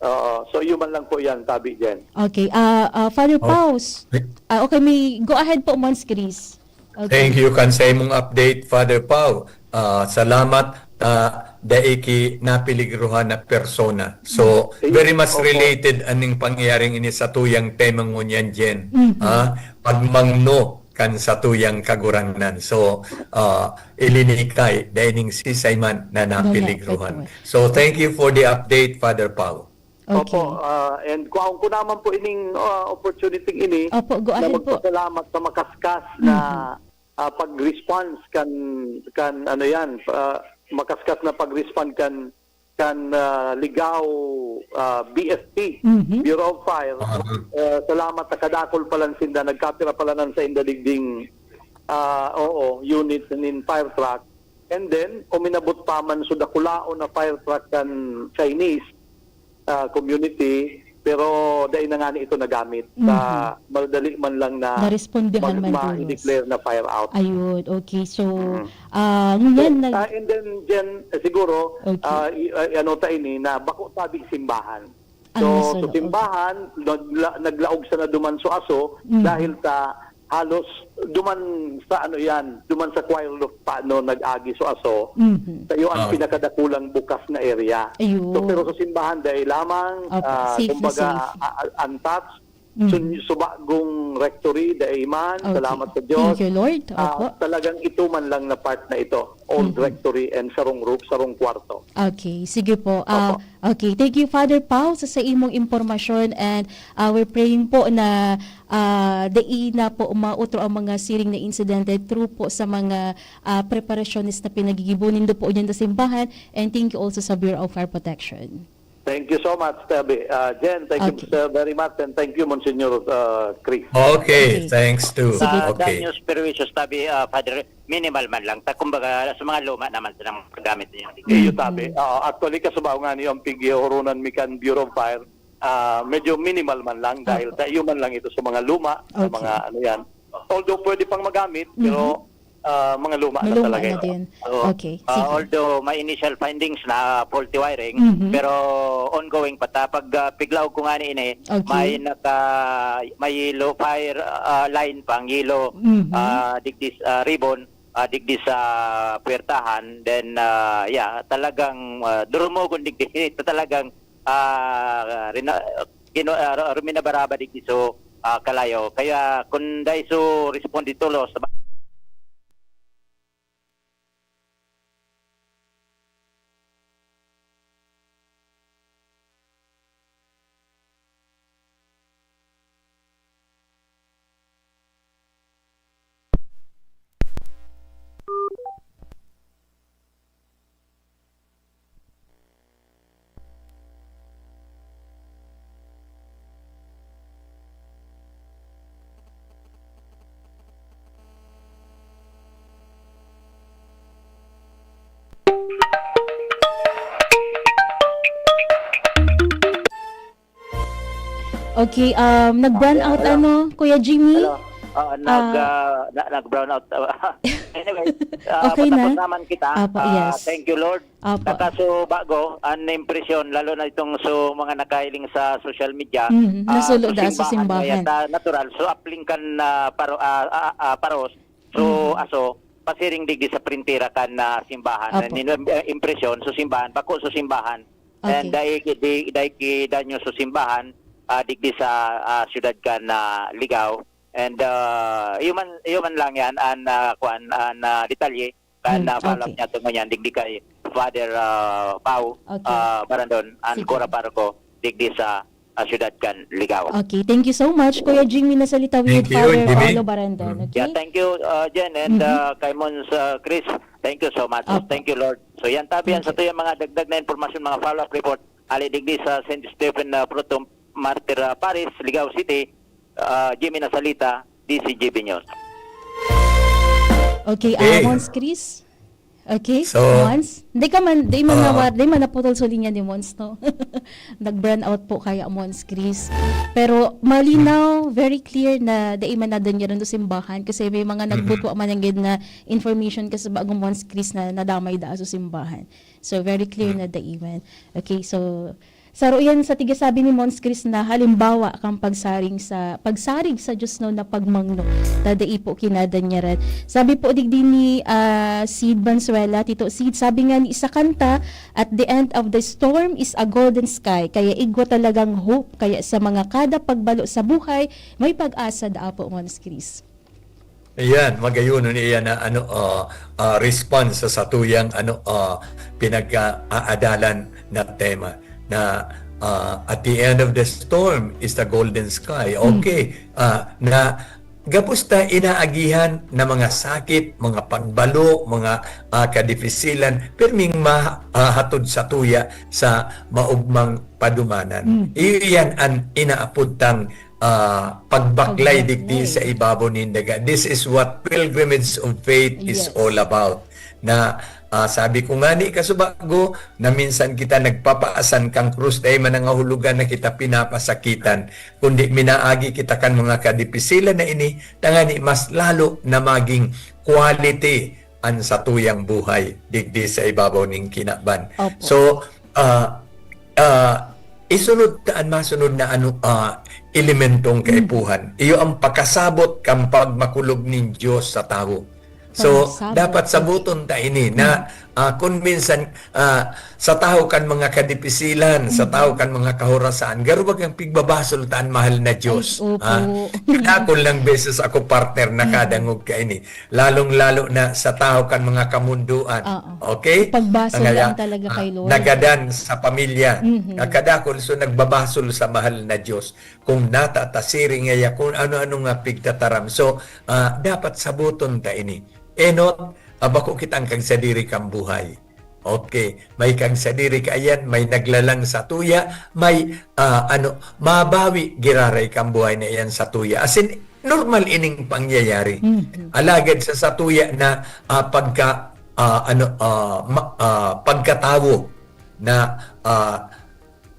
oo. So, iyo man lang po yan, tabi, Jen. Okay. Ah, ah, Father Oh. Paus. Ah, okay, may go ahead po, Mons Chris. Okay. Thank you kan sa imong update, Father Pau. Ah, salamat, ah, dai ki napeligruhan na persona. So, Mm. very much Opo. related aning pangyayaring ini sa tuyang tema ngunyan, Jen. Mhm. Ah, pagmangno kan sa tuyang kagurangnan. So, ah, ilinikay, dai ning sisay man na Wala, napeligruhan. Father. So, thank you for the update, Father Pau. Okay. Opo, ah, and kuhaon ko naman po ining, ah, opportunity ini Opo, go na ahead po. magpasalamat sa makaskas na, Mhm. ah, pag-response kan, kan ano yan, ah, makaskas na pag-respond kan, kan, ah, Ligao, ah, B F P, Mhm. Bureau of Fire. Aha. Ah, salamat sa kadakol palan sinda, nagkapira palanan sa inda digding, ah, oo, unit nin fire truck. And then, uminabot pa man so dakulaon na fire truck kan Chinese, ah, community, pero dai na ngani ito nagamit. Sa Mhm. madali man lang na Narespondehan mag-, man dulos. ma-declare na fire out. Ayun, okay. So, Mm. ah, ngunyan So, nag- ah, and then, Jen, eh, siguro, Okay. ah, i-, ah, ano ta ini, na bako tabi simbahan. Ang So, nasolo, so okay. simbahan, nagla-, naglaog sana duman so aso, Mhm. dahil ta halos duman sa ano yan, duman sa choir loft pa no nag-agi so aso. Mhm. Sa iyo ang Ah. pinakadakulang bukas na area. Ayun. So, pero sa simbahan, dai lamang, Opo, ah, safe na kumbaga, safe. a-, a-, untouched. Mhm. So, sa bagong rectory, dai man. Okay. Salamat sa Diyos. Thank you, Lord. Ah, Opo. talagang ito man lang na part na ito. Old Mhm. rectory and sarong roof, sarong kwarto. Okay, sige po. Ah, Opo. okay, thank you, Father Pau, sa, sa imong impormasyon, and, ah, we're praying po na, ah, dai na po mautro ang mga siring na insidente through po sa mga, ah, preparasyones na pinagigibo nindo po dyan sa simbahan, and thank you also sa Bureau of Fire Protection. Thank you so much, Tabi. Ah, Jen, thank you Okay. so very much, and thank you, Monsignor, ah, Chris. Okay, Okay. thanks too. Sige. Ah, Okay. Danyos perwisyo, tabi, ah, Father, minimal man lang. Ta, kumbaga, sa mga luma naman silang gamit niya. Iyo, Mm. tabi. Oo, actually, kasubaw nga niyo ang pighihurunan mi kan Bureau of Fire. Ah, medyo minimal man lang dahil Opo. sa iyo man lang ito sa mga luma, sa Okay. mga ano yan. Although pwede pang magamit, Mhm. pero, ah, mga luma na Maluma talaga na yun. din. Oo. Okay, Ah, sige. although may initial findings na faulty wiring, Mhm. pero ongoing pa ta. Pag, ah, piglaog ko nga ni ini, Okay. may naka-, may low fire, ah, line pang yellow, Mhm. ah, digdi s-, ah, ribbon, ah, digdi sa puwertahan. Then, ah, yeah, talagang, ah, durumugon digdi. Talagang, ah, rina-, gino-, ah, ru-, ruminabaraba digdi so, ah, kalayo. Kaya kun dai so responde tolos, Okay, um, nag-brown Ah, yeah, out hello. ano, Kuya Jimmy? Hello. Ah, nag, Ah. ah, na-, nag-brown out. Anyway, ah, Okay na? patapos naman kita. Apo, Ah, yes. thank you, Lord. Apo. Nakaso bago, an impresyon, lalo na itong so mga nakahiling sa social media, Mhm, ah, nasulo so da sa simbahan, simbahan. Kaya ta natural, so apling kan, ah, paro-, ah, ah, ah, paros, so Mhm. aso, pasiring digdi sa printira kan, ah, simbahan. Apo. Nin-, eh, impresyon, so simbahan, bako so simbahan. And Okay. dai ki-, di, dai ki danyo so simbahan, ah, digdi sa, ah, siyudad kan, ah, Ligao. And, ah, iyo man, iyo man lang yan, an, ah, kuan, an, ah, detalye, kan, Hmm, ah, follow-up okay. niya tungod yan, digdi kay Father, ah, Pau, Okay. ah, Barandon, an Sige. Cura Parroco, digdi sa, ah, siyudad kan Ligao. Okay, thank you so much, Kuya Jimmy Nasalita with Thank you, Father Jimmy. Paulo Barandon, Mm. okay? Yeah, thank you, ah, Jen, and, Mhm. ah, kay Mons, ah, Chris, thank you so much. Opo. Thank you, Lord. So yan, tabi yan Thank sa you. tuyang mga dagdag na impormasyon, mga follow-up report, ali digdi sa Saint Stephen, ah, Proto Martyr, ah, Parish, Ligao City, ah, Jimmy Nasalita, D C G B News. Okay, ah, Okay. Mons Chris? Okay, So, Mons? Di ka man, di man ah, nawar, di man naputol sa linya ni Mons, no? Nag-brown out po kaya, Mons Chris. Pero malinaw, very clear na dai man nadan niya rin sa simbahan kasi may mga mhm. nagbutwa man ang gid na information kasi bago, Mons Chris, na nadamay daa sa simbahan. So, very clear na dai man. Okay, so, saro yan sa tigasabi ni Mons Chris na halimbawa kan pagsaring sa, pagsarig sa Dios, no, na pagmangno, ta dai po kinadan niya rin. Sabi po digdi ni, ah, Sid Valenzuela, Tito Sid, sabi nga ni sa kanta, "At the end of the storm is a golden sky." Kaya igwa talagang hope. Kaya sa mga kada pagbalo sa buhay, may pag-asa daa po, Mons Chris. Ayan, magayon ni iyan na ano, ah, ah, response sa satuyang ano, ah, pinag-aadalan na tema na, ah, "At the end of the storm is the golden sky." Mm. Okay, ah, na gabos ta inaagihan na mga sakit, mga pagbalo, mga, ah, kadipisilan, pirming mahatod satuya sa maogmang padumanan. Mm. Iyo yan an inaapod tang, ah, pagbaklay digdi Pagbaklay. Sa ibabaw nin daga. This is what pilgrimage of faith is Yes. all about. Na, ah, sabi ko nga ni kasubago, na minsan kita nagpapaasan kang krus, dai man nangahulugan na kita pinapasakitan, kundi minaagi kita kan mga kadipisilan na ini, tangani mas lalo na maging quality an satuyang buhay digdi sa ibabaw ning kinaban. Opo. So, ah, ah, isunod ta an masunod na ano, ah, elementong Mm. kaipuhan. Iyo ang pakasabot kan pagmakulog nin Dios sa tawo. So, Pakasabot. dapat sabuton ta ini na, Mm. ah, kun minsan, ah, sa tawo kan mga kadipisilan, sa Mm. tawo kan mga kahorasaan, garo bagang pigbabasol ta an mahal na Dios, Ay, opo. ha? Kadakul lang beses ako, partner, Mm. nakadangog kaini. Lalong-lalo na sa tawo kan mga kamundoan. Oo. Okay? Pagbasol Ang kaya, lang talaga ah, kay Lord. nagadan sa pamilya. Mhm. Kadakul, so nagbabasol sa mahal na Dios. Kung natatasiring ngaya, kung ano-ano nga pigtataram. So, ah, dapat sabuton ta ini. Enot, ah, bako kitang kagsadiri kan buhay. Okay, may kagsadiri kaiyan, may naglalang satuya, may, ah, ano, mabawi giraray kan buhay na iyan satuya. As in, normal ining pangyayari. Mhm. Alagad sa satuya na, ah, pagka, ah, ano, ah, ma-, ah, pagkatawo na, ah,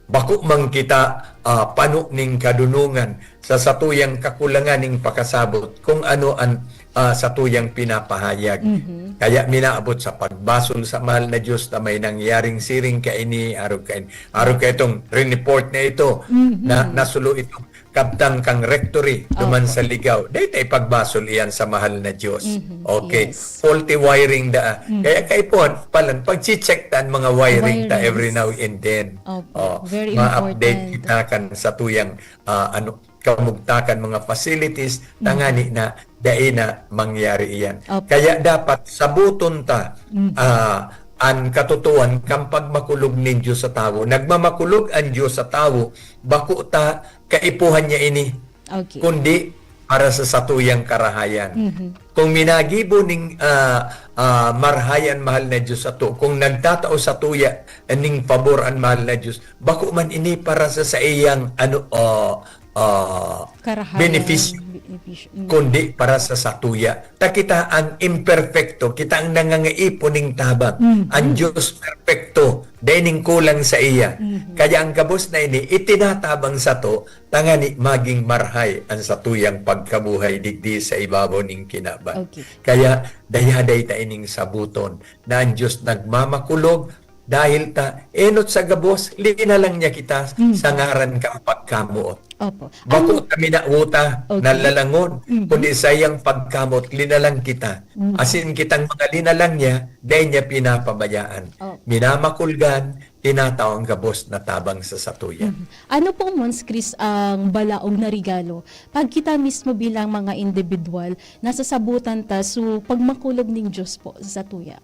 bako man kita, ah, pano ning kadunongan sa satuyang kakulangan ning pakasabot kung ano an, ah, satuyang pinapahayag. Mhm. Kaya minaabot sa pagbasol sa mahal na Dios na may nangyaring siring kaini, arog kain-, arog kaitong report na ito, Mhm. na nasulo itong kabtang kang rectory duman Opo. Sa Ligao. Dahil tayo pagbasol iyan sa mahal na Dios. Mhm. Okay. Yes. Faulty wiring daa. Mhm. Kaya kaipuhan, palan, pag-check ta an mga wiring ta every Wirings. Now and then. Opo. Oh, Very ma-update important. Kita kan satuyang, ah, ano, kamugtakan, mga facilities, Mhm. tangani na dai na mangyari iyan. Opo. Kaya dapat sabuton ta, Mhm. ah, an katotohan kan pagmakulog nin Dios sa tawo. Nagmamakulog an Dios sa tawo, bako ta kaipuhan niya ini, Okay. kundi para sa satuyang karahayan. Mhm. Kung minagibo ning, ah, ah, marahay an mahal na Dios sato, kung nagtatao satuya ning pabor an mahal na Dios, bako man ini para sa saiyang, ano, ah, ah, Karahayan, benepisyo, benepisyo. Mm. kundi para sa satuya. Ta kita an imperpekto, kita ang nangangaipo ning tabang. Mm. An Dios perpekto, dai ning kulang sa iya. Mhm. Kaya ang gabos na ini, itinatabang sato, tangani maging marhay an satuyang pagkabuhay digdi sa ibabaw ning kinaban. Okay. Kaya dayaday ta ining sabuton na an Dios nagmamakulog dahil ta enot sa gabos, linalang niya kita Mm. sa ngaran kan pagkamoot. Opo. Bako Ano? Ta minawota, Okay. nalalangon, Mhm. kundi saiyang pagkamoot, linalang kita. Mhm. Asin kitang mga linalang niya, dai niya pinapabayaan. Oh. Minamakulgan, tinatao ang gabos na tabang sa satuya. Mhm. Ano po, Mons Chris, ang balaog na regalo pag kita mismo bilang mga individual, nasasabutan ta, so, pagmakulog ning Dios po sa satuya?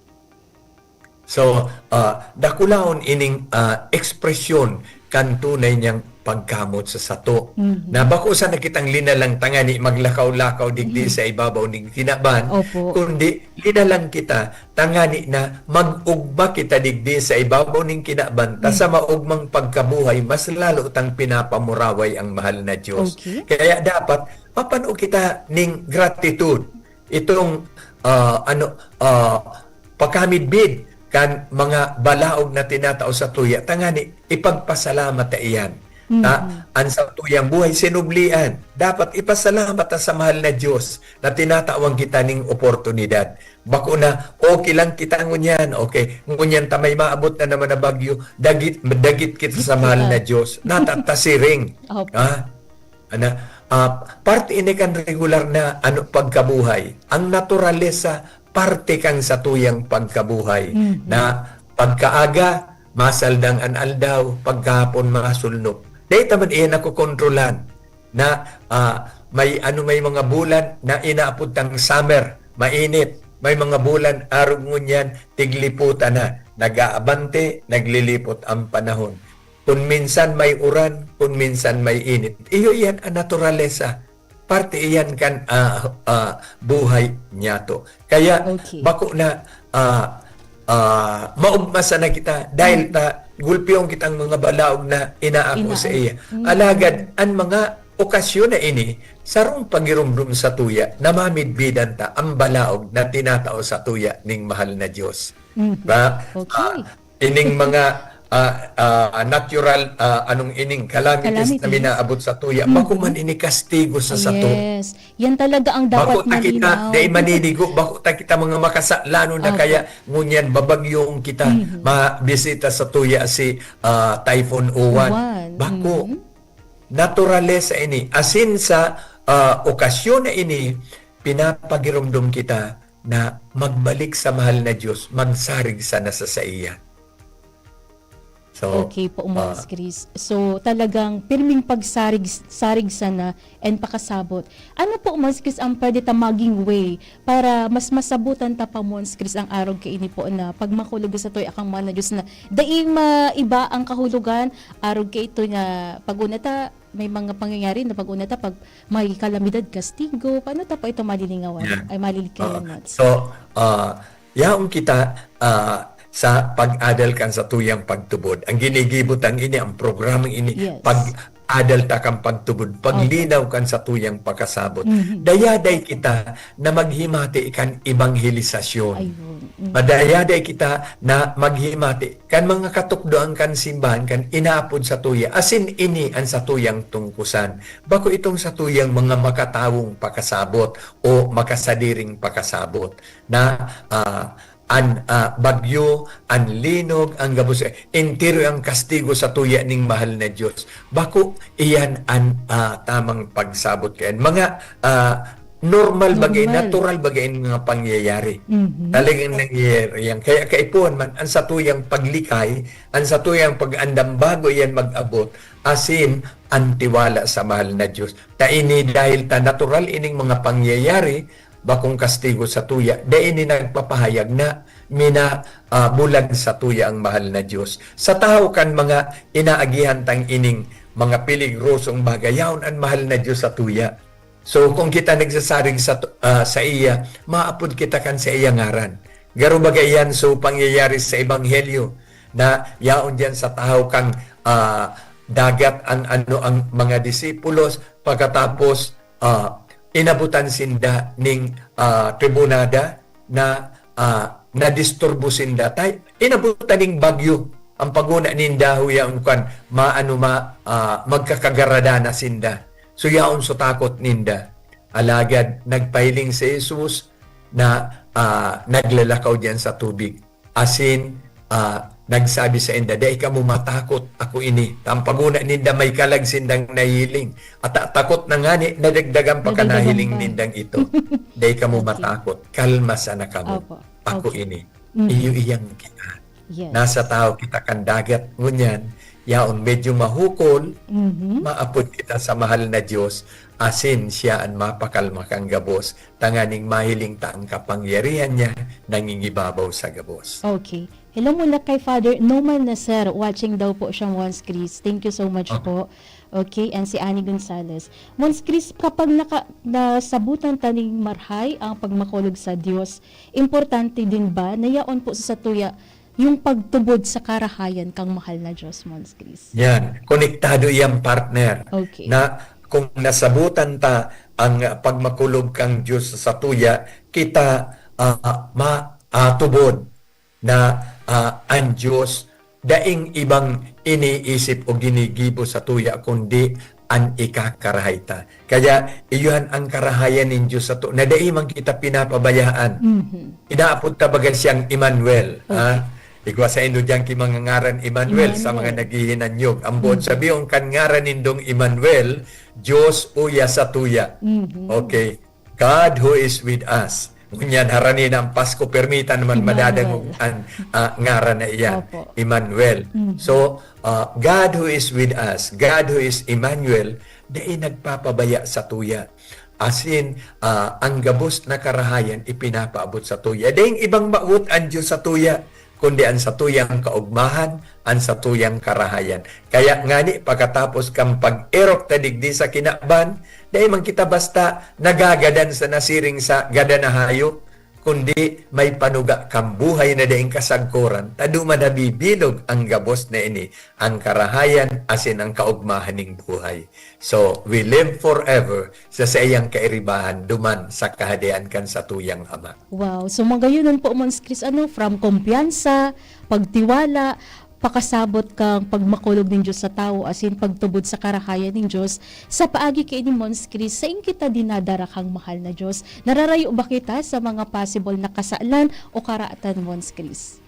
So, ah, dakulaon ining, ah, ekspresyon kan tunay niyang pagkamot sa sato. Mhm. Na bako sana kitang linalang tangani maglakaw-lakaw digdi Mhm. Sa ibabaw ning kinaban, Opo. kundi linalang kita tangani na mag-ugma kita digdi sa ibabaw ning kinaban, ta Mhm. Sa maugmang pagkabuhay, mas lalo tang pinapamuraway ang mahal na Dios. Okay. Kaya dapat mapano kita ning gratitude. Itong, ah, ano, ah, pakamidbid kan mga balaog na tinatao sa tuya, tangani ipagpasalamat ta iyan. Ta, an satuyang buhay sinublian, dapat ipasalamat ta sa mahal na Dios na tinatawan kita ning oportunidad. Bako na, okay lang kita ngunyan, okay. Ngunyan ta may maabot na naman na bagyo, dagit, dagit kita sa mahal na Dios. Nata ta siring. Opo. Ha? Ana, ah, parte ini kan regular na ano, pagkabuhay. Ang naturalesa, parte kan satuyang pagkabuhay. Mhm. Na pagkaaga, masaldang an aldaw, pagkahapon, masulnop. Dai ta man iyan nakokontrolan na, ah, may ano, may mga bulan na inaapod tang summer, mainit. May mga bulan, arog ngunyan, tiglipotan na. Nag-aabante, naglilipot ang panahon. Kun minsan may uran, kun minsan may init. Iyo iyan ang naturalesa. Parte iyan kan, ah, ah, buhay niyato. Kaya Okay. bako na, ah, ah, maugma sana kita dahil Mm. ta gulpiyon kitang mga balaog na inaako sa Inaako. iya. Mm. Alagad an mga okasyon na ini, sarong pagirumdom sa tuya na mamidbidan ta ang balaog na tinatao sa tuya ning mahal na Dios. Mhm. Ba? Okay. Ah, ining mga, ah, ah, natural, ah, anong ining calamities na Calamities. minaabot sa tuya, Mhm. bako man ini kastigo sa sato. Yes. Yan talaga ang dapat Bako ta kita, malinaw. dai maninigo, bako ta kita mga makasalanon na Opo. kaya ngunyan babagyong kita, Mhm. mabisita sa tuya si, ah, Typhoon Uwan. Uwan. Bako. Mhm. Naturalesa ini. Asin sa, ah, okasyon na ini, pinapagiromdom kita na magbalik sa mahal na Dios, magsarig sana sa saiya. So, Okay po, Mons ah, Chris. So, talagang pirming pagsarig, sarig sana and pakasabot. Ano po, Mons Chris, ang pwede ta maging way para mas masabutan ta pa, Mons Chris, ang arog kaini po na pagmakulog sa tuya kang mahal na Dios na dai maiba ang kahulogan, arog kaito nga pag-una ta, may mga pangyayari na pag-una ta, pag may kalamidad, kastigo, paano ta pa ito malilingawan? Yeah. Ay, malilikayan, Oo. Mons? So, ah, yaon kita, ah, sa pag-adal kan satuyang pagtubod. Ang ginigibo tang ini, ang programang ini, Yes. pag-adal ta kan pagtubod, Opo. paglinaw kan satuyang pakasabot. Mhm. Dayaday kita na maghimati kan ebanghelisasyon. Ayun. Mm. Madayaday kita na maghimati kan mga katukdoan kan simbahan kan inaapod sa tuya. Asin ini an satuyang tungkusan. Bako itong satuyang mga makatawong pakasabot o makasadiring pakasabot na, ah, an, ah, bagyo, an linog, ang gabos, eh, entero ang kastigo sa tuya ning mahal na Dios. Bako iyan an, ah, tamang pagsabot kayan. Mga, ah, normal bagay, Normal. natural bagay ang mga pangyayari. Mhm. Talagang nangyayari yan. Kaya kaipuhan man, ang satuyang paglikay, ang satuyang pag-andam bago iyan mag-abot, asin ang tiwala sa mahal na Dios. Ta ini dahil ta natural ining mga pangyayari, bakong kastigo sa tuya, dai ini nagpapahayag na mina, ah, bulag sa tuya ang mahal na Dios. Sa tawo kan mga inaagihan tang ining mga peligrosong bagay, yaon an mahal na Dios sa tuya. So, kung kita nagsasarig sa tu-, ah, sa iya, maapod kita kan sa iya ngaran. Garo baga iyan, so, pangyayari sa ebanghelyo na yaon diyan sa tahaw kan, ah, dagat an, ano, ang mga disipulos, pagkatapos, ah, inabutan sinda ning, ah, tribunada na, ah, nadisturbo sinda. Tay, inabutan ning bagyo. Ang paguna ninda, huya ang kwan, maano ma-, ah, magkakagarada na sinda. So, yaon so takot ninda. Alagad nagpahiling si Jesus na, ah, naglalakaw diyan sa tubig. Asin, ah, nagsabi sainda, "Dai kamo matakot, ako ini." Ta ang paguna ninda may kalag sindang nahiling. At ta-, takot na ngani, nadagdagan pa kan Nadagdagan nahiling pa. nindang ito. "Dai kamo Okay. matakot, kalma sana kamo. Opo. Ako Okay. ini." Mhm. Iyo iyang kita. Yes. Nasa tahaw kita kan dagat, ngunyan, yaon medyo mahukol, Mhm. maapod kita sa mahal na Dios, asin siya an mapakalma kan gabos, tanganing mahiling ta an kapangyarihan niya nangingibabaw sa gabos. Okay. Hello muna kay Father Noman Naser, watching daw po siya, Mons Chris. Thank you so much Okay. po. Okay, and si Annie Gonzalez. Mons Chris, kapag naka-, nasabutan ta ning marahay ang pagmakulog sa Dios, importante din ba na yaon po sa satuya yung pagtubod sa karahayan kang mahal na Diyos, Mons Chris? Yan, konektado yang partner. Okay. Na kung nasabutan ta ang pagmakulog kang Diyos sa satuya, kita, ah, ma-, ah, tubod. na, ah, an Dios daing ibang iniisip o ginigibo satuya, kundi an ikakarahay ta. Kaya, iyan ang karahayan nin Dios sato, na dai man kita pinapabayaan. Mhm. Inaapod ta baga siyang Emmanuel, Okay. ha? Igwa saindo diyan ki mga ngaran Emmanuel sa mga Emmanuel. naghihinanyog. Ang buot Mhm. sabihon kan ngaran nindong Emmanuel, Dios uya satuya. Mhm. Okay. God who is with us. Ngunyan, harani na ang Pasko, permita naman Emmanuel. madadangog an, ah, ngaran na iyan, Opo. Emmanuel. Mhm. So, ah, God who is with us, God who is Emmanuel, dai nagpapabaya satuya. Asin, ah, ang gabos na karahayan ipinapaabot satuya. Daing ibang mawot an Dios satuya, kundi an satuyang kaogmahan, an satuyang karahayan. Kaya ngani, pagkatapos kan pag-erok ta digdi sa kinaban, dai man kita basta nagagadan sa nasiring sa gadan na hayop, kundi may panuga kan buhay na daing kasagkoran, ta duman nabibilog ang gabos na ini, ang karahayan asin ang kaogmahan ning buhay. So, we live forever sa saiyang kairibahan duman sa Kahadean kan satuyang Ama. Wow. So, magayonon po, Mons Chris, ano, from kumpiyansa, pagtiwala, pakasabot kan pagmakulog nin Dios sa tawo, asin pagtubod sa karahayan nin Dios. Sa paagi kaini, Mons Chris, sain kita dinadara kan mahal na Dios? Nararayo ba kita sa mga possible na kasalan o karatan, Mons Chris?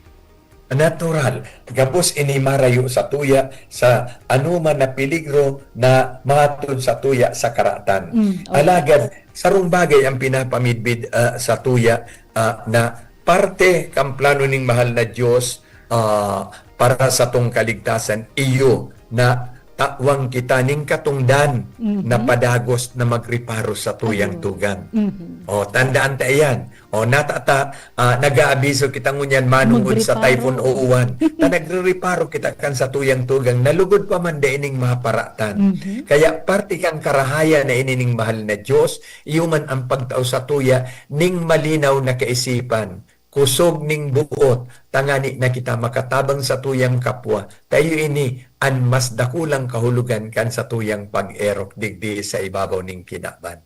Natural. Gabos ini marayo satuya sa anoman na peligro na mahatod satuya sa karatan. Mm, okay. Alagad, sarong bagay ang pinapamidbid, ah, satuya, ah, na parte kan plano ning mahal na Dios, ah, para satong kaligtasan, iyo na tawan kita nin katongdan Mhm. na padagos na magreparo satuyang Ayun. tugang. Mhm. O, tandaan ta iyan. O, nata ta, ah, nag-aabiso kita ngunyan manongod sa Magreparo. Typhoon Uwan. Ta nagrereparo kita kan satuyang tugang, na lugod pa man dai ning maparatan. Mhm. Kaya parte kan karahayan na ini ning mahal na Dios, iyo man ang pagtao satuya ning malinaw na kaisipan, kusog ning buot, tangani na kita makatabang satuyang kapwa. Ta iyo ini an mas dakulang kahulogan kan satuyang pag-erok digdi sa ibabaw ning kinaban.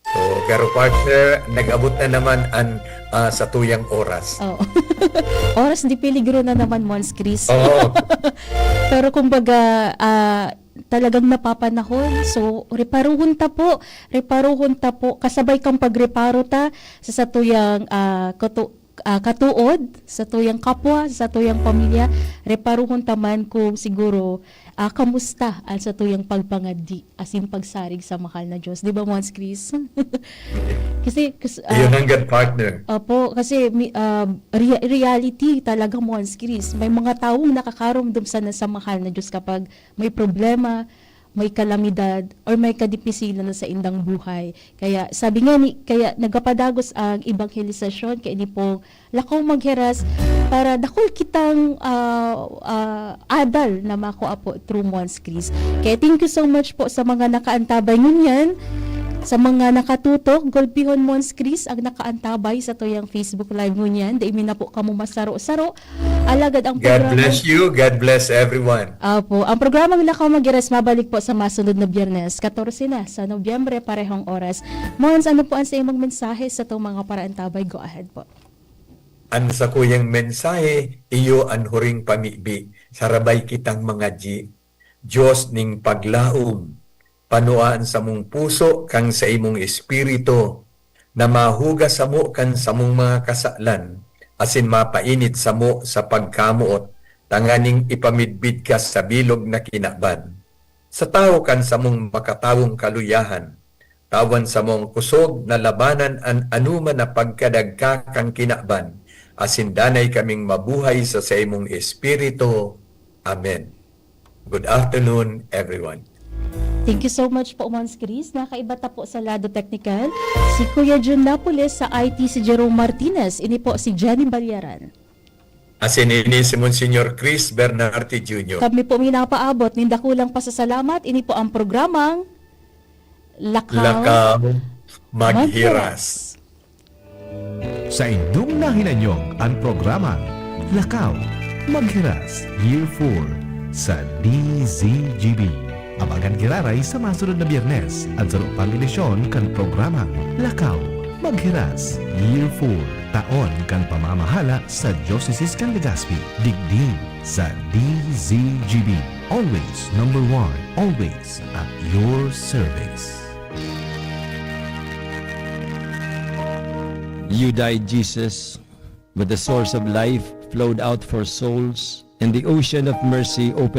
So, garo partner, nag-abot na naman an, ah, satuyang oras. Oo. Oras de peligro na naman, Mons Chris. Oo. Pero kumbaga, ah, talagang napapanahon. So, reparuhon ta po, reparuhon ta po. Kasabay kan pagreparo ta sa satuyang, ah, katu-, ah, katuod, satuyang kapwa, satuyang pamilya, reparuhon ta man kung siguro, ah, kamusta an satuyang pagpangadi asin pagsarig sa mahal na Dios. Di ba, Mons Chris? Kasi, kas-, ah, Iyon ang good partner. Opo, kasi mi-, ah, rea-, reality talaga, Mons Chris. May mga tawong nakakaromdom sana sa mahal na Dios kapag may problema, may kalamidad, or may kadipisilan na sa indang buhay. Kaya sabi nga ni, kaya nagapadagos ang ebangelisasyon, kaya ini pong Lakaw Maghiras, para dakul kitang, ah, ah, adal na makua po through Mons Chris. Kaya thank you so much po sa mga nakaantabay ngunyan, sa mga nakatutok, gulpihon Mons Chris ang nakaantabay satuyang Facebook Live ngunyan. Dai mi na po kamo masaro-saro. Alagad ang God programa bless you. God bless everyone. Apo, ang programang Lakaw Maghiras mabalik po sa masunod na Biyernes, katorse na sa Nobyembre, parehong oras. Mons, ano po ang sa imong mensahe satong mga paraantabay? Go ahead po. An sakuyang mensahe, iyo an huring pamibi, sarabay kitang mangadyi. Dios ning paglaom, panua an samong puso kan saimong espiritu, na mahugas samo kan samong mga kasalan, asin mapainit samo sa pagkamoot, tanganing ipamidbid ka sa bilog na kinaban. Sa tawo kan samong makatawong kaluyahan, tawan samong kusog na labanan an anoman na pagkadagka kan kinaban, asin danay kaming mabuhay sa saimong Espiritu. Amen. Good afternoon, everyone. Thank you so much po, Mons Chris. Nakaiba ta po sa lado teknikal, si Kuya Jun Napoles, sa I T si Jerome Martinez. Ini po si Jenny Balyaran. Asin ini si Monsignor Chris Bernarte Junior. Kami po minapaabot nin dakulang pasasalamat. Ini po ang programang Lakaw Lakaw Maghiras. Maghiras. Saindong nahinanyog an programang Lakaw Maghiras Year four sa D Z G B. Abangan giraray sa masunod na Biyernes an saro pang edisyon kan programang Lakaw Maghiras, Year four, taon kan pamamahala sa Diocese kan Legazpi, digdi sa D Z G B. Always number one, always at your service. You died, Jesus, but the source of life flowed out for souls, and the ocean of mercy opened